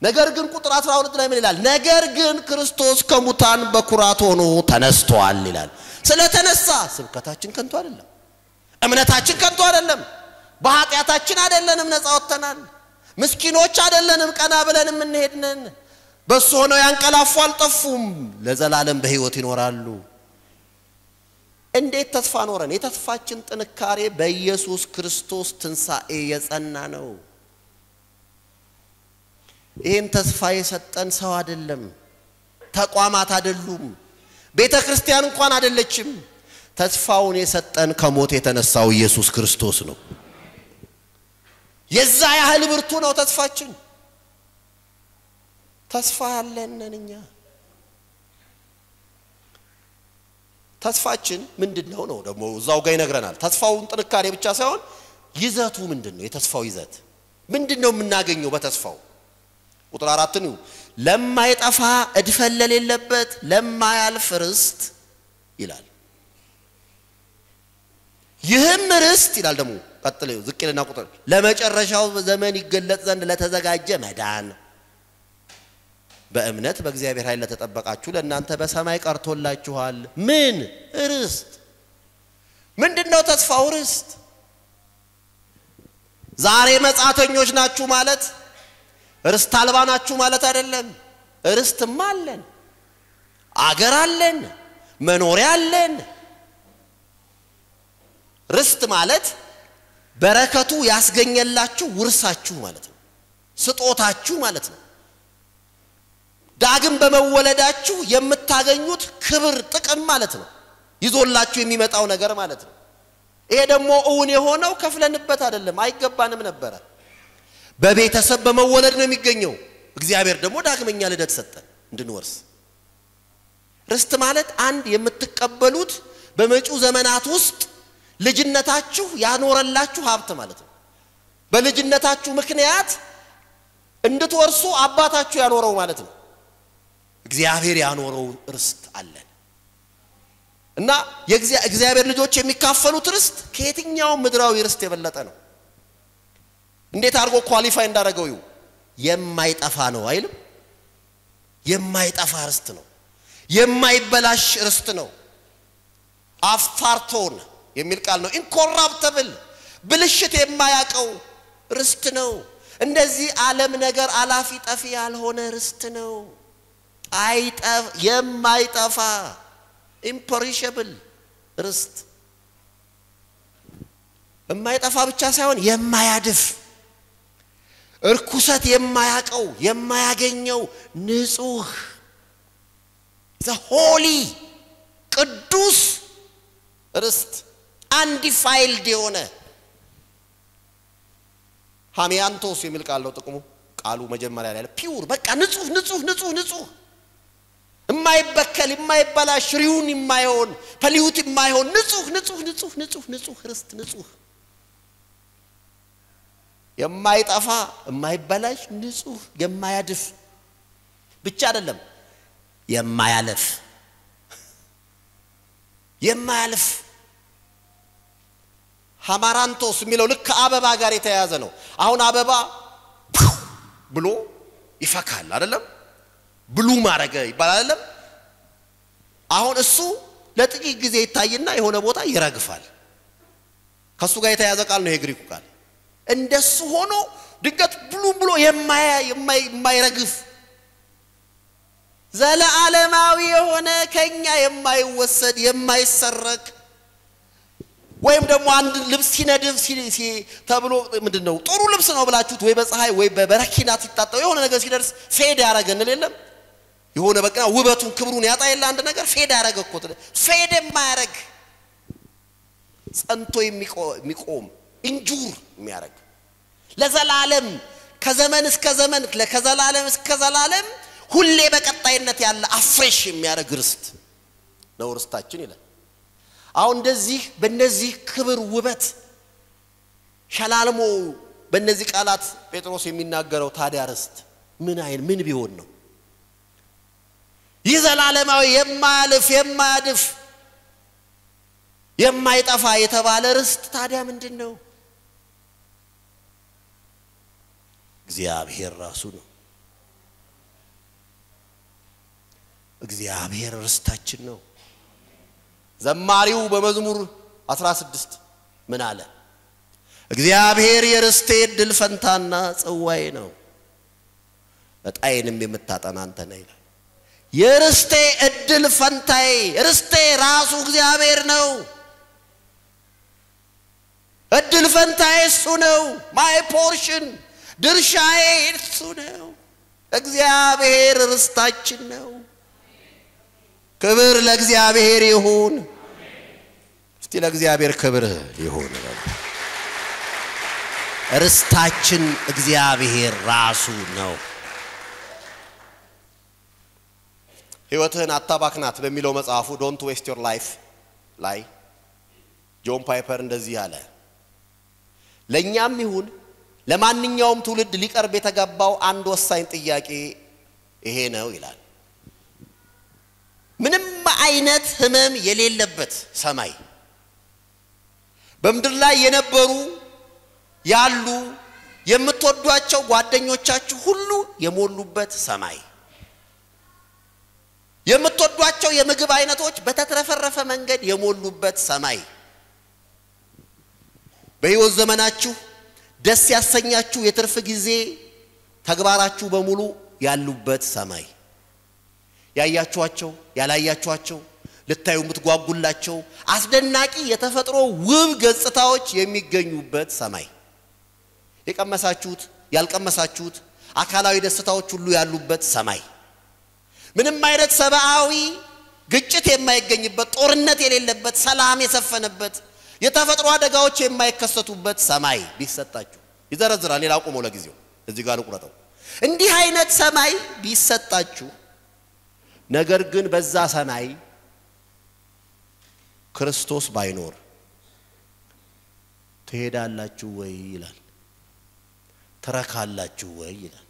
ነገር ግን ቁጥር 12 ላይ ምን ይላል? ነገር ግን ክርስቶስ ከሙታን በኩራት ሆኖ ተነስቷል ይላል። ስለተነሳ ስብከታችን ከንቱ አይደለም፣ እምነታችን ከንቱ አይደለም። በኃጢአታችን አይደለንም፣ ነፃ ወጥተናል። ምስኪኖች አይደለንም፣ ቀና ብለን የምንሄድ ነን። በሱ ሆነው ያንቀላፉ አልጠፉም፣ ለዘላለም በሕይወት ይኖራሉ። እንዴት ተስፋ ኖረን? የተስፋችን ጥንካሬ በኢየሱስ ክርስቶስ ትንሣኤ የጸና ነው። ይሄን ተስፋ የሰጠን ሰው አይደለም፣ ተቋማት አይደሉም፣ ቤተክርስቲያን እንኳን አይደለችም። ተስፋውን የሰጠን ከሞት የተነሳው ኢየሱስ ክርስቶስ ነው። የዛ ያህል ብርቱ ነው ተስፋችን። ተስፋ ያለን እኛ። ተስፋችን ምንድነው ነው ደግሞ እዛው ጋር ይነግረናል። ተስፋውን ጥንካሬ ብቻ ሳይሆን ይዘቱ ምንድነው? የተስፋው ይዘት ምንድነው? የምናገኘው በተስፋው ቁጥር 4 ነው። ለማይጠፋ እድፈት ለሌለበት ለማያልፍ ርስት ይላል። ይህም ርስት ይላል ደግሞ ቀጥሎ ዝቅ ይልና ቁጥር ለመጨረሻው ዘመን ይገለጥ ዘንድ ለተዘጋጀ መዳን በእምነት በእግዚአብሔር ኃይል ለተጠበቃችሁ ለእናንተ በሰማይ ቀርቶላችኋል። ምን ርስት? ምንድነው ተስፋው? ርስት። ዛሬ መጻተኞች ናችሁ ማለት ርስት አልባ ናችሁ ማለት አይደለም። ርስትም አለን፣ አገር አለን፣ መኖሪያ አለን። ርስት ማለት በረከቱ ያስገኘላችሁ ውርሳችሁ ማለት ነው፣ ስጦታችሁ ማለት ነው። ዳግም በመወለዳችሁ የምታገኙት ክብር ጥቅም ማለት ነው፣ ይዞላችሁ የሚመጣው ነገር ማለት ነው። ይሄ ደግሞ እውን የሆነው ከፍለንበት አይደለም፣ አይገባንም ነበረ። በቤተሰብ በመወለድ ነው የሚገኘው። እግዚአብሔር ደግሞ ዳግመኛ ልደት ሰጠን እንድንወርስ። ርስት ማለት አንድ የምትቀበሉት በመጪው ዘመናት ውስጥ ልጅነታችሁ ያኖረላችሁ ሀብት ማለት ነው። በልጅነታችሁ ምክንያት እንድትወርሱ አባታችሁ ያኖረው ማለት ነው። እግዚአብሔር ያኖረው ርስት አለን እና የእግዚአብሔር ልጆች የሚካፈሉት ርስት ከየትኛውም ምድራዊ ርስት የበለጠ ነው። እንዴት አድርጎ qualify እንዳደረገው ይው የማይጠፋ ነው አይልም? የማይጠፋ ርስት ነው። የማይበላሽ ርስት ነው። አፍታርቶን የሚል ቃል ነው። incorruptible ብልሽት የማያውቀው ርስት ነው። እንደዚህ ዓለም ነገር አላፊ ጠፊ ያልሆነ ርስት ነው። የማይጠፋ imperishable ርስት። የማይጠፋ ብቻ ሳይሆን የማያድፍ፣ እርኩሰት የማያቀው የማያገኘው፣ ንጹህ፣ the holy፣ ቅዱስ ርስት፣ undefiled የሆነ። ሀሚያንቶስ የሚል ቃል ነው ጥቅሙ። ቃሉ መጀመሪያ ላይ pure፣ በቃ ንጹህ ንጹህ ንጹህ ንጹህ፣ የማይበከል፣ የማይበላሽ፣ ruin የማይሆን፣ pollute የማይሆን፣ ንጹህ ንጹህ ንጹህ ንጹህ ንጹህ ርስት፣ ንጹህ፣ የማይጠፋ፣ የማይበላሽ፣ ንጹህ፣ የማያድፍ ብቻ አይደለም፣ የማያልፍ፣ የማያልፍ። ሀማራንቶስ የሚለው ልክ ከአበባ ጋር የተያያዘ ነው። አሁን አበባ ብሎ ይፈካል አይደለም? Bloom አረገ ይባላል አይደለም? አሁን እሱ ለጥቂት ጊዜ ይታይና የሆነ ቦታ ይረግፋል። ከሱ ጋር የተያያዘ ቃል ነው የግሪኩ ቃል። እንደሱ ሆኖ ድንገት bloom ብሎ የማይረግፍ፣ ዘለዓለማዊ የሆነ፣ ከኛ የማይወሰድ፣ የማይሰረቅ፣ ወይም ደግሞ አንድ ልብስ ሲነድፍ ተብሎ ምንድን ነው፣ ጥሩ ልብስ ነው ብላችሁት ወይ በፀሐይ ወይ በበረኪና ሲታጠብ የሆነ ነገር ሲደርስ fade ያደረገ እንል የለም? የሆነ በቃ ውበቱን ክብሩን ያጣ የለ? አንድ ነገር fade ያደረገ እኮ። Fade የማያደርግ፣ ጸንቶ የሚቆም፣ endure የሚያደርግ፣ ለዘላለም ከዘመን እስከ ዘመን፣ ከዘላለም እስከ ዘላለም ሁሌ በቀጣይነት ያለ፣ afresh የሚያደርግ ርስት ነው ርስታችን ይላል። አሁን እንደዚህ በእነዚህ ክብር ውበት ሸላልሞ በእነዚህ ቃላት ጴጥሮስ የሚናገረው ታዲያ ርስት ምን አይን ምን ቢሆን ነው? ይህ ዘላለማዊ፣ የማያልፍ፣ የማያድፍ፣ የማይጠፋ የተባለ ርስት ታዲያ ምንድን ነው? እግዚአብሔር ራሱ ነው። እግዚአብሔር ርስታችን ነው። ዘማሪው በመዝሙር 16 ምን አለ? እግዚአብሔር የርስቴ ዕድል ፈንታና ጽዋዬ ነው፣ ዕጣዬንም የምታጠና አንተ ነህ ይላል። የርስቴ ዕድል ፈንታዬ፣ ርስቴ ራሱ እግዚአብሔር ነው። ዕድል ፈንታዬ እሱ ነው። My portion፣ ድርሻዬ እሱ ነው። እግዚአብሔር ርስታችን ነው። ክብር ለእግዚአብሔር ይሁን። እስቲ ለእግዚአብሔር ክብር ይሁን። ርስታችን እግዚአብሔር ራሱ ነው። ህይወትህን አታባክናት በሚለው መጽሐፉ፣ Don't Waste Your Life ላይ ጆን ፓይፐር እንደዚህ አለ። ለእኛም ይሁን ለማንኛውም ትውልድ ሊቀርብ የተገባው አንድ ወሳኝ ጥያቄ ይሄ ነው ይላል። ምንም አይነት ህመም የሌለበት ሰማይ፣ በምድር ላይ የነበሩ፣ ያሉ የምትወዷቸው ጓደኞቻችሁ ሁሉ የሞሉበት ሰማይ፣ የምትወዷቸው የምግብ አይነቶች በተትረፈረፈ መንገድ የሞሉበት ሰማይ፣ በህይወት ዘመናችሁ ደስ ያሰኛችሁ የትርፍ ጊዜ ተግባራችሁ በሙሉ ያሉበት ሰማይ፣ ያያችኋቸው፣ ያላያችኋቸው፣ ልታዩ የምትጓጉላቸው አስደናቂ የተፈጥሮ ውብ ገጽታዎች የሚገኙበት ሰማይ፣ የቀመሳችሁት፣ ያልቀመሳችሁት አካላዊ ደስታዎች ሁሉ ያሉበት ሰማይ፣ ምንም አይነት ሰብአዊ ግጭት የማይገኝበት፣ ጦርነት የሌለበት፣ ሰላም የሰፈነበት፣ የተፈጥሮ አደጋዎች የማይከሰቱበት ሰማይ ቢሰጣችሁ፣ ይዘረዝራል። ሌላ አቁመው፣ ለጊዜው እዚህ ጋር ልቁረጠው። እንዲህ አይነት ሰማይ ቢሰጣችሁ፣ ነገር ግን በዛ ሰማይ ክርስቶስ ባይኖር ትሄዳላችሁ ወይ ይላል። ትረካላችሁ ወይ ይላል።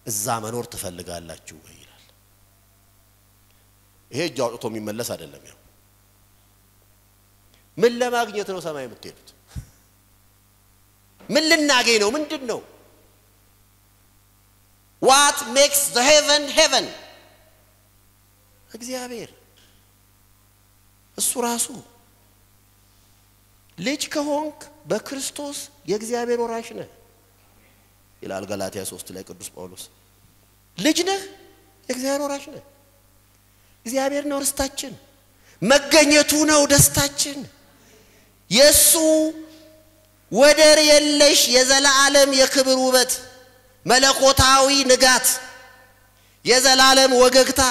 እዛ መኖር ትፈልጋላችሁ ወይ ይላል። ይሄ እጅ አውጥቶ የሚመለስ አይደለም። ያው ምን ለማግኘት ነው ሰማይ የምትሄዱት? ምን ልናገኝ ነው? ምንድን ነው? What makes the heaven heaven? እግዚአብሔር እሱ ራሱ። ልጅ ከሆንክ በክርስቶስ የእግዚአብሔር ወራሽ ነህ ይላል ገላትያ 3 ላይ ቅዱስ ጳውሎስ። ልጅ ነህ፣ የእግዚአብሔር ወራሽ ነህ። እግዚአብሔር ነው ርስታችን፣ መገኘቱ ነው ደስታችን። የእሱ ወደር የለሽ የዘላለም የክብር ውበት፣ መለኮታዊ ንጋት፣ የዘላለም ወገግታ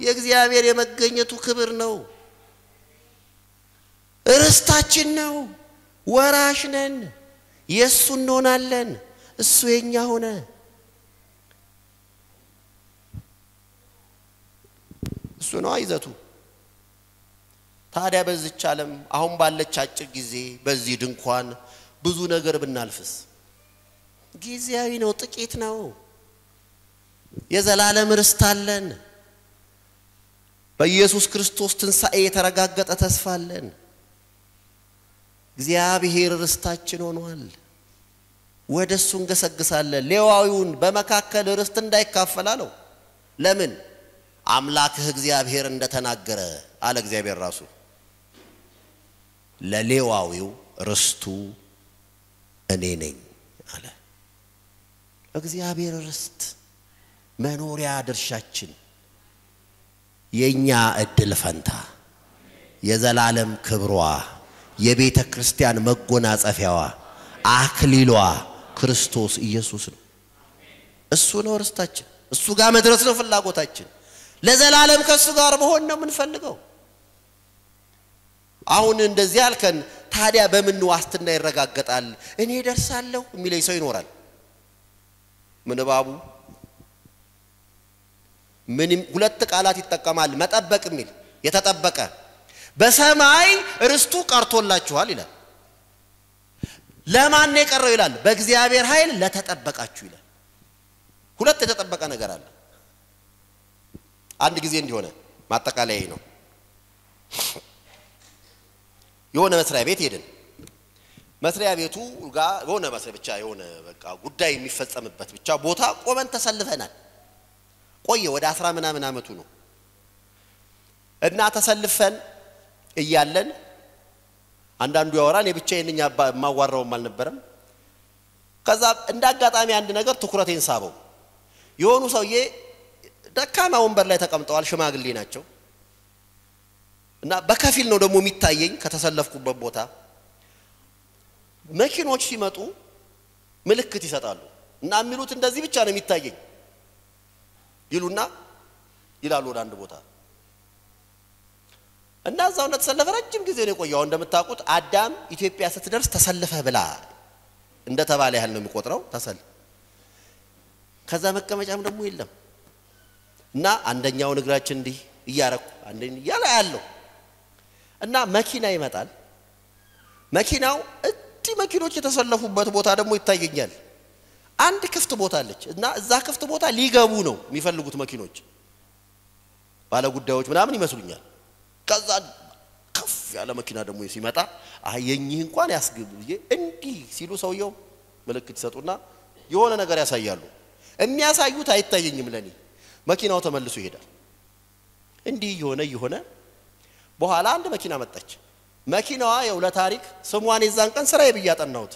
የእግዚአብሔር የመገኘቱ ክብር ነው። ርስታችን ነው። ወራሽ ነን። የእሱ እንሆናለን። እሱ የኛ ሆነ። እሱ ነው ይዘቱ። ታዲያ በዚች ዓለም አሁን ባለች አጭር ጊዜ በዚህ ድንኳን ብዙ ነገር ብናልፍስ? ጊዜያዊ ነው፣ ጥቂት ነው። የዘላለም ርስት አለን። በኢየሱስ ክርስቶስ ትንሣኤ የተረጋገጠ ተስፋ አለን። እግዚአብሔር ርስታችን ሆኗል። ወደ እሱ እንገሰግሳለን። ሌዋዊውን በመካከል ርስት እንዳይካፈል አለው። ለምን? አምላክህ እግዚአብሔር እንደተናገረ አለ እግዚአብሔር ራሱ። ለሌዋዊው ርስቱ እኔ ነኝ አለ። እግዚአብሔር ርስት መኖሪያ ድርሻችን፣ የኛ እድል ፈንታ፣ የዘላለም ክብሯ፣ የቤተ ክርስቲያን መጎናጸፊያዋ፣ አክሊሏ ክርስቶስ ኢየሱስ ነው። እሱ ነው ርስታችን። እሱ ጋር መድረስ ነው ፍላጎታችን። ለዘላለም ከእሱ ጋር መሆን ነው የምንፈልገው። አሁን እንደዚህ አልከን፣ ታዲያ በምን ዋስትና ይረጋገጣል? እኔ ደርሳለሁ የሚለኝ ሰው ይኖራል። ምንባቡ ምንም ሁለት ቃላት ይጠቀማል። መጠበቅ የሚል የተጠበቀ በሰማይ ርስቱ ቀርቶላችኋል ይላል። ለማን ነው የቀረው ይላል? በእግዚአብሔር ኃይል ለተጠበቃችሁ ይላል። ሁለት የተጠበቀ ነገር አለ። አንድ ጊዜ እንዲሆነ ማጠቃለያ ነው። የሆነ መስሪያ ቤት ሄድን። መስሪያ ቤቱ ጋር የሆነ መስሪያ ብቻ የሆነ በቃ ጉዳይ የሚፈጸምበት ብቻ ቦታ ቆመን ተሰልፈናል። ቆየ ወደ 10 ምናምን አመቱ ነው። እና ተሰልፈን እያለን አንዳንዱ ያወራል፣ እኔ ብቻዬን ነኝ የማዋራውም አልነበረም። ከዛ እንደ አጋጣሚ አንድ ነገር ትኩረቴን ሳበው። የሆኑ ሰውዬ ደካማ ወንበር ላይ ተቀምጠዋል፣ ሽማግሌ ናቸው። እና በከፊል ነው ደግሞ የሚታየኝ ከተሰለፍኩበት ቦታ። መኪኖች ሲመጡ ምልክት ይሰጣሉ እና የሚሉት እንደዚህ ብቻ ነው የሚታየኝ ይሉና ይላሉ ወደ አንድ ቦታ። እና እዛው እንደተሰለፈ ረጅም ጊዜ ነው የቆየው። እንደምታውቁት አዳም ኢትዮጵያ ስትደርስ ተሰልፈህ ብላ እንደተባለ ያህል ነው የሚቆጥረው። ከዛ መቀመጫም ደግሞ የለም። እና አንደኛውን እግራችን እንዲህ እያረኩ አንደኛው እያለ ያለው እና መኪና ይመጣል። መኪናው እዲ መኪኖች የተሰለፉበት ቦታ ደግሞ ይታየኛል። አንድ ክፍት ቦታ አለች እና እዛ ክፍት ቦታ ሊገቡ ነው የሚፈልጉት መኪኖች፣ ባለ ጉዳዮች ምናምን ይመስሉኛል። ከዛ ከፍ ያለ መኪና ደግሞ ሲመጣ አይ የኚህ እንኳን ያስግብ ብዬ እንዲህ ሲሉ ሰውየው ምልክት ይሰጡና የሆነ ነገር ያሳያሉ። የሚያሳዩት አይታየኝም ለኔ። መኪናው ተመልሶ ይሄዳል። እንዲህ የሆነ የሆነ በኋላ አንድ መኪና መጣች። መኪናዋ ያው ለታሪክ ስሟን የዛን ቀን ስራዬ ብዬ አጠናሁት።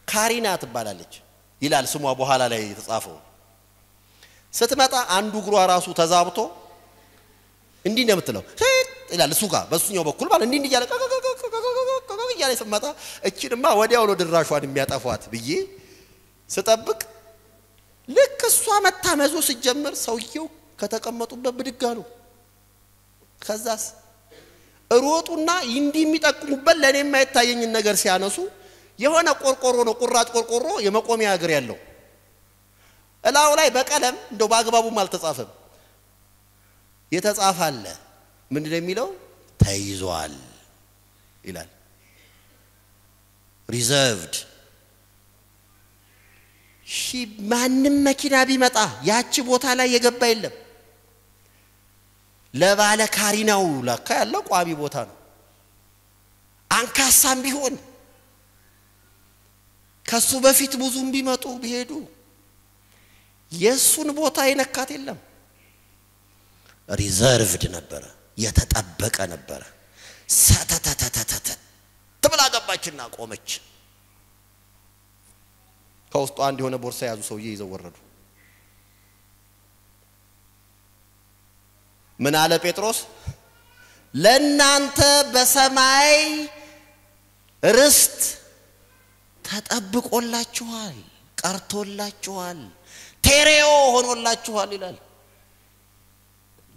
ካሪና ትባላለች ይላል ስሟ በኋላ ላይ የተጻፈው። ስትመጣ አንዱ እግሯ ራሱ ተዛብቶ እንዲህ ነው የምትለው ይላል እሱ ጋር በሱኛው በኩል ማለት እንዲህ እንዲህ እያለ እያለ ስትመጣ እቺንማ ወዲያው ነው ድራሿን የሚያጠፏት ብዬ ስጠብቅ ልክ እሷ መታ መዞ ስትጀምር ሰውየው ከተቀመጡበት ብድግ አሉ። ከዛስ ሮጡና እንዲህ የሚጠቁሙበት ለኔ የማይታየኝን ነገር ሲያነሱ የሆነ ቆርቆሮ ነው፣ ቁራጭ ቆርቆሮ የመቆሚያ እግር ያለው እላው ላይ በቀለም እንደው በአግባቡም አልተጻፈም፣ የተጻፈ አለ። ምንድነው የሚለው? ተይዟል ይላል። Reserved። ማንም መኪና ቢመጣ ያቺ ቦታ ላይ የገባ የለም። ለባለ ካሪናው ለካ ያለው ቋሚ ቦታ ነው። አንካሳም ቢሆን ከሱ በፊት ብዙም ቢመጡ ቢሄዱ የሱን ቦታ የነካት የለም። Reserved ነበረ፣ የተጠበቀ ነበረ። ሰተተተተተ ትብላ ገባችና ቆመች። ከውስጡ አንድ የሆነ ቦርሳ የያዙ ሰውዬ ይዘው ወረዱ። ምን አለ ጴጥሮስ? ለናንተ በሰማይ ርስት ተጠብቆላችኋል፣ ቀርቶላችኋል፣ ቴሬዮ ሆኖላችኋል ይላል።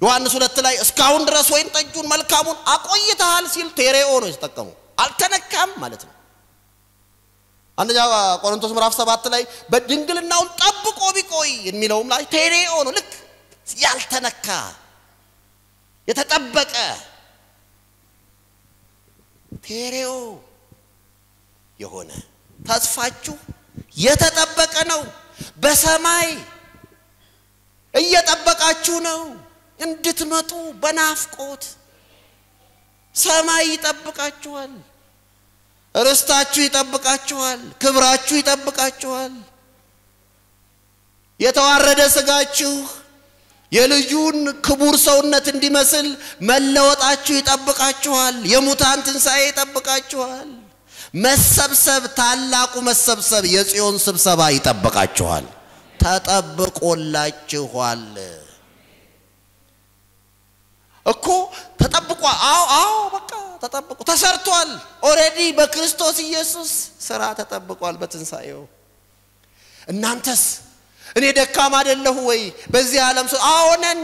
ዮሐንስ 2 ላይ እስካሁን ድረስ ወይን ጠጁን መልካሙን አቆይተሃል ሲል ቴሬዮ ነው የተጠቀመው፣ አልተነካም ማለት ነው። አንደኛ ቆሮንቶስ ምዕራፍ 7 ላይ በድንግልናውን ጠብቆ ቢቆይ የሚለውም ላይ ቴሬዮ ነው። ልክ ያልተነካ የተጠበቀ ቴሬዮ የሆነ ተስፋችሁ የተጠበቀ ነው። በሰማይ እየጠበቃችሁ ነው እንድትመጡ በናፍቆት። ሰማይ ይጠብቃችኋል። ርስታችሁ ይጠብቃችኋል። ክብራችሁ ይጠብቃችኋል። የተዋረደ ስጋችሁ የልጁን ክቡር ሰውነት እንዲመስል መለወጣችሁ ይጠብቃችኋል። የሙታን ትንሣኤ ይጠብቃችኋል። መሰብሰብ፣ ታላቁ መሰብሰብ የጽዮን ስብሰባ ይጠብቃችኋል። ተጠብቆላችኋል እኮ ተጠብቋል። አዎ አዎ፣ በቃ ተጠብቆ ተሰርቷል። Already በክርስቶስ ኢየሱስ ስራ ተጠብቋል በትንሣኤው። እናንተስ እኔ ደካማ አይደለሁ ወይ በዚህ ዓለም? አዎ ነን።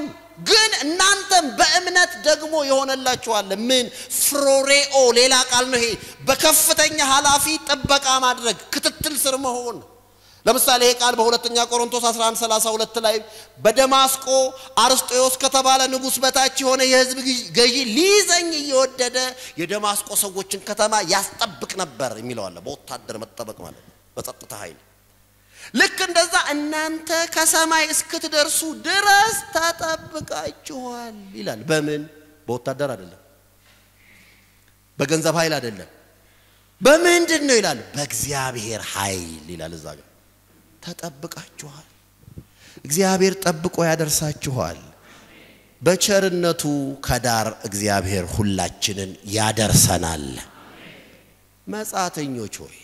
ግን እናንተም በእምነት ደግሞ የሆነላችኋል። ምን ፍሮሬኦ ሌላ ቃል ነው ይሄ። በከፍተኛ ኃላፊ ጥበቃ ማድረግ፣ ክትትል ስር መሆን። ለምሳሌ ይሄ ቃል በሁለተኛ ቆሮንቶስ 11:32 ላይ በደማስቆ አርስጦስ ከተባለ ንጉሥ በታች የሆነ የሕዝብ ገዢ ሊይዘኝ እየወደደ የደማስቆ ሰዎችን ከተማ ያስጠብቅ ነበር የሚለው አለ። በወታደር መጠበቅ ማለት ነው፣ በጸጥታ ኃይል። ልክ እንደዛ እናንተ ከሰማይ እስክትደርሱ ድረስ ተጠብቃችኋል ይላል። በምን? በወታደር አይደለም፣ በገንዘብ ኃይል አይደለም። በምንድን ነው ይላል? በእግዚአብሔር ኃይል ይላል። እዛ ጋር ተጠብቃችኋል። እግዚአብሔር ጠብቆ ያደርሳችኋል። በቸርነቱ ከዳር እግዚአብሔር ሁላችንን ያደርሰናል። መጻተኞች ሆይ፣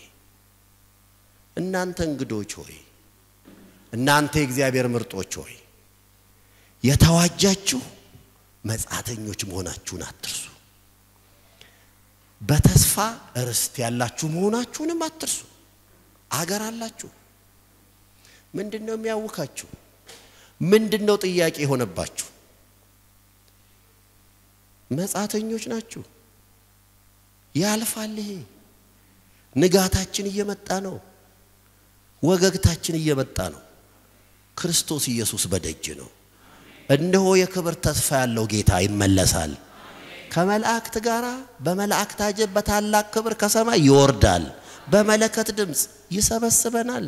እናንተ እንግዶች ሆይ፣ እናንተ የእግዚአብሔር ምርጦች ሆይ፣ የተዋጃችሁ መጻተኞች መሆናችሁን አትርሱ። በተስፋ ርስት ያላችሁ መሆናችሁንም አትርሱ። አገር አላችሁ። ምንድነው የሚያውካችሁ? ምንድነው ጥያቄ የሆነባችሁ? መጻተኞች ናችሁ። ያልፋል። ይሄ ንጋታችን እየመጣ ነው። ወገግታችን እየመጣ ነው። ክርስቶስ ኢየሱስ በደጅ ነው። እነሆ የክብር ተስፋ ያለው ጌታ ይመለሳል። ከመላእክት ጋራ በመላእክት አጀብ በታላቅ ክብር ከሰማይ ይወርዳል። በመለከት ድምፅ ይሰበስበናል።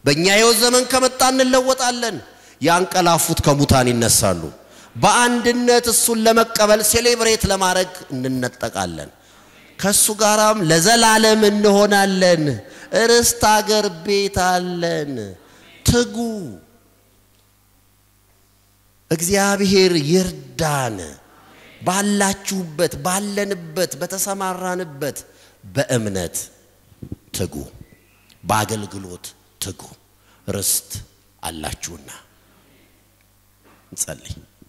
በእኛ ሕይወት ዘመን ከመጣ እንለወጣለን። ያንቀላፉት ከሙታን ይነሳሉ። በአንድነት እሱን ለመቀበል celebrate ለማድረግ እንነጠቃለን። ከሱ ጋራም ለዘላለም እንሆናለን። ርስት አገር ቤት አለን። ትጉ። እግዚአብሔር ይርዳን። ባላችሁበት፣ ባለንበት፣ በተሰማራንበት በእምነት ትጉ፣ በአገልግሎት ትጉ። ርስት አላችሁና። እንጸልይ።